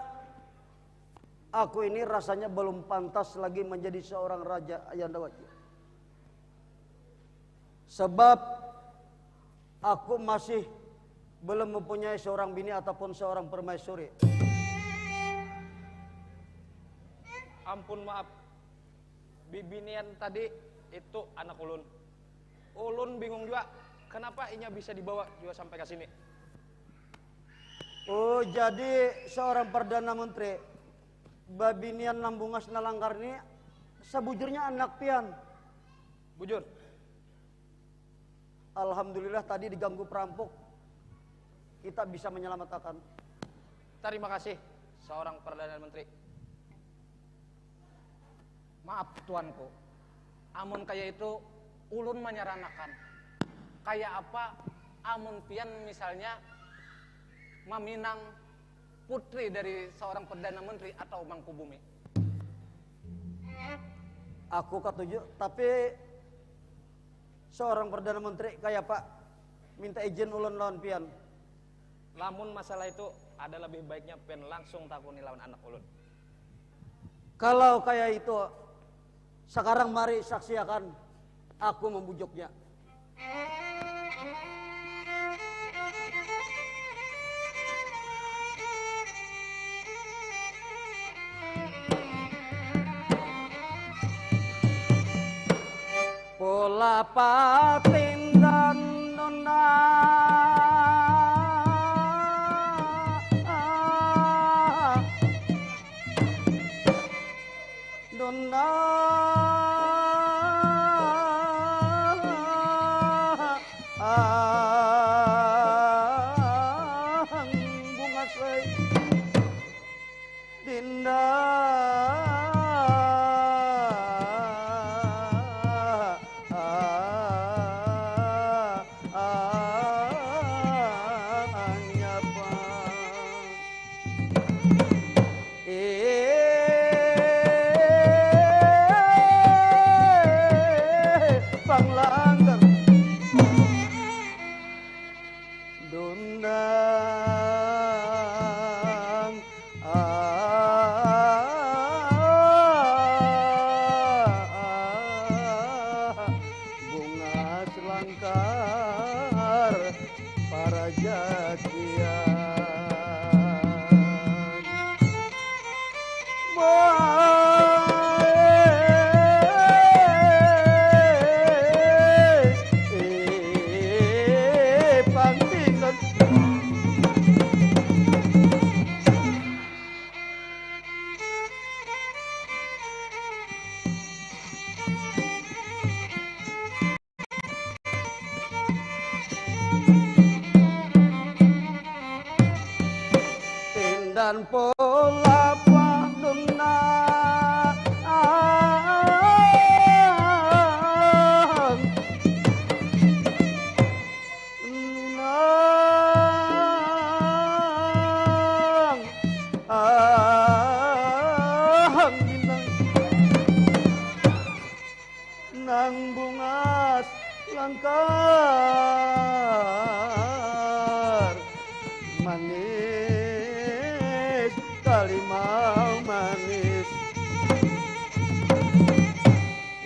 aku ini rasanya belum pantas lagi menjadi seorang raja, Ayahanda Wajir. Sebab aku masih belum mempunyai seorang bini ataupun seorang permaisuri. Ampun, maaf. Bibinian tadi itu anak ulun. Ulun bingung jua, kenapa inya bisa dibawa jua sampai ka sini. Oh, jadi seorang Perdana Menteri babinian nang bungas nalangkar ni sabujurnya anak pian? Bujur. Alhamdulillah tadi diganggu perampok, kita bisa menyelamatkan. Terima kasih, seorang Perdana Menteri. Maaf, tuanku. Amun kaya itu, ulun manyaranakan. Kaya apa amun pian misalnya maminang putri dari seorang Perdana Menteri atau Mangkubumi? Aku katuju, tapi seorang Perdana Menteri kaya apa minta izin ulun lawan pian? Lamun masalah itu, ada lebih baiknya pian langsung takuni lawan anak ulun. Kalau kaya itu, sakarang mari saksiakan aku mambujuknya. Pola patindan nona. Dundang bungas ai. Dinda anyapa. Eh, panglanggar. Dundang, ah, ah, ah, bungas langkar. Parajakian. Bae, eh, pangtingan. Tindan pola paduna. Nang, ah, nang, nang. Nang bungas langkar, manis kalimau manis.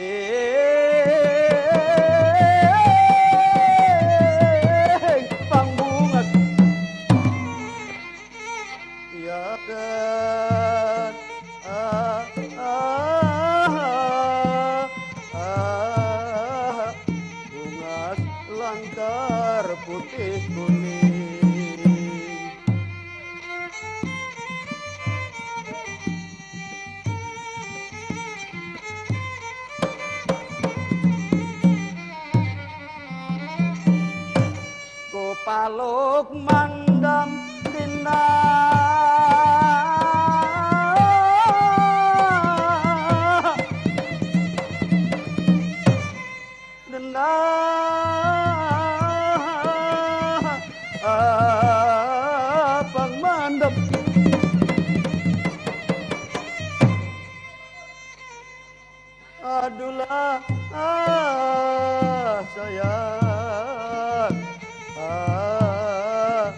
Eh, pang bungas. Iya kan? Ah, ah, ah, ah, bungas langkar putih kuning. Kupaluk mandam dina. Dendang pang mandam. Adulah, ah, sayang, ah,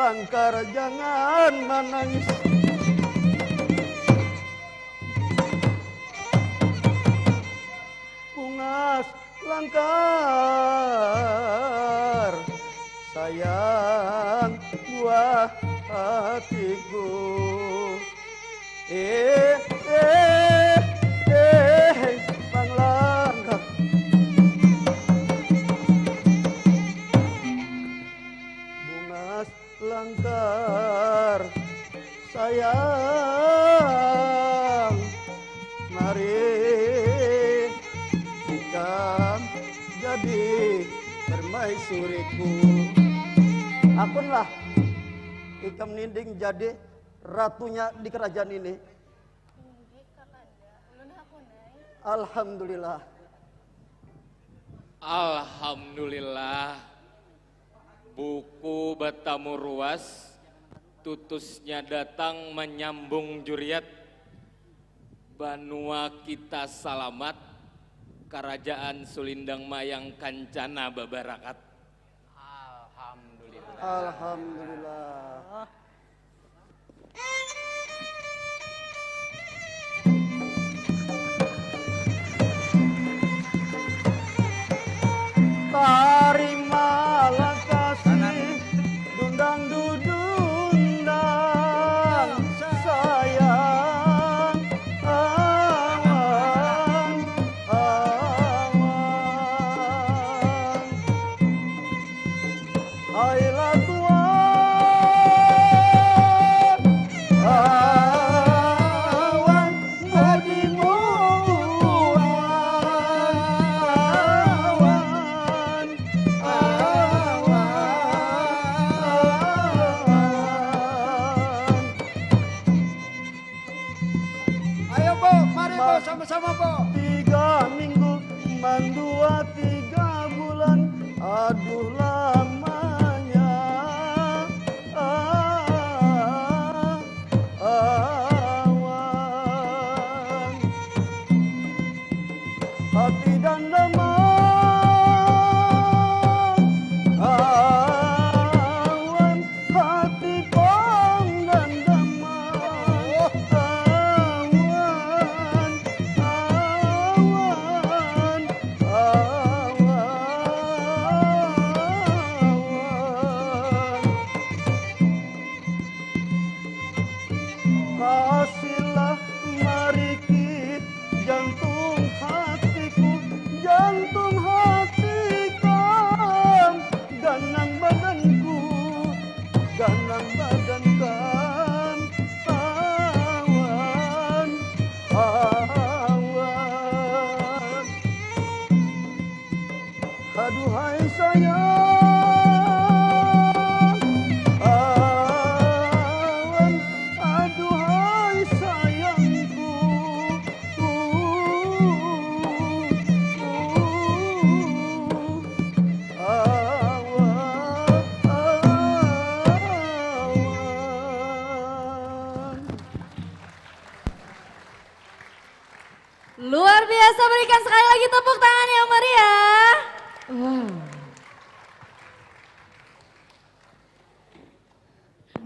Langkar jangan manangis. Bungas langkar sayang buah hatiku. Eh, eh, eh, panglangkah. Bungas langkar sayang, mari ikam jadi permaisuriku. Akunlah ikam ninding jadi ratunya di kerajaan ini. Alhamdulillah. Alhamdulillah. Buku batamu ruas, tutusnya datang menyambung juriat. Banua kita salamat, karajaan Sulindang Mayang kancana babarakat. Alhamdulillah. Alhamdulillah. Tarimalah kasih dundang dudundang sayang awan awan. Ailah tuan awan badimu awan awan. Ayo bu, mari bu, sama-sama bu. Tiga minggu mandua tiga bulan, aduh lamanya. Ah, awan hati dan damang. Ah,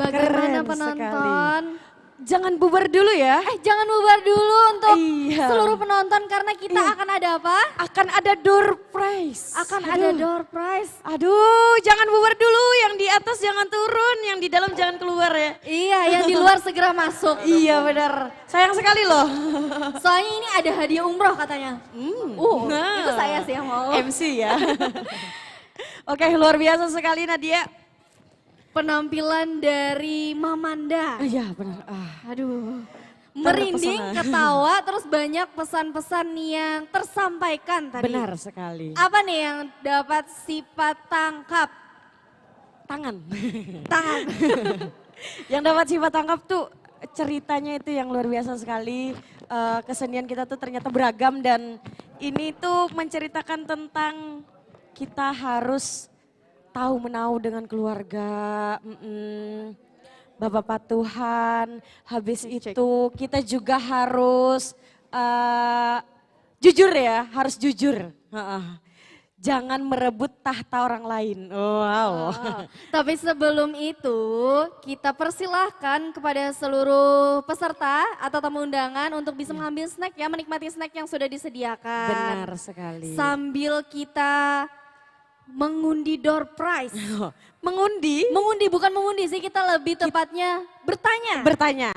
Bagaimana Keren penonton? Sekali. Jangan bubar dulu ya. Eh, jangan bubar dulu untuk iya. Seluruh penonton karena kita iya. Akan ada apa? Akan ada door prize. Akan Aduh. Ada door prize. Aduh, jangan bubar dulu, yang di atas jangan turun, yang di dalam jangan keluar ya. Iya, yang di luar segera masuk. Iya, benar. Sayang sekali loh. Soalnya ini ada hadiah umroh katanya. Hmm. Uh, nah. Itu saya sih yang mau. M C ya. Oke, luar biasa sekali Nadia. Penampilan dari Mamanda. Iya, benar. Ah. Aduh. Merinding, ketawa, terus banyak pesan-pesan yang tersampaikan tadi. Benar sekali. Apa nih yang dapat Sipa tangkap? Tangan. Tangan. Yang dapat Sipa tangkap tuh ceritanya itu yang luar biasa sekali. Uh, kesenian kita tuh ternyata beragam dan ini tuh menceritakan tentang kita harus tahu menau dengan keluarga, mm -mm. Bapak Tuhan, habis Cek. Itu kita juga harus uh, jujur ya, harus jujur. Uh -uh. Jangan merebut tahta orang lain. Wow. Oh, tapi sebelum itu, kita persilahkan kepada seluruh peserta atau tamu undangan untuk bisa mengambil snack ya, menikmati snack yang sudah disediakan. Benar sekali. Sambil kita mengundi door prize. Mengundi? Mengundi, bukan mengundi sih, kita lebih tepatnya bertanya. Bertanya.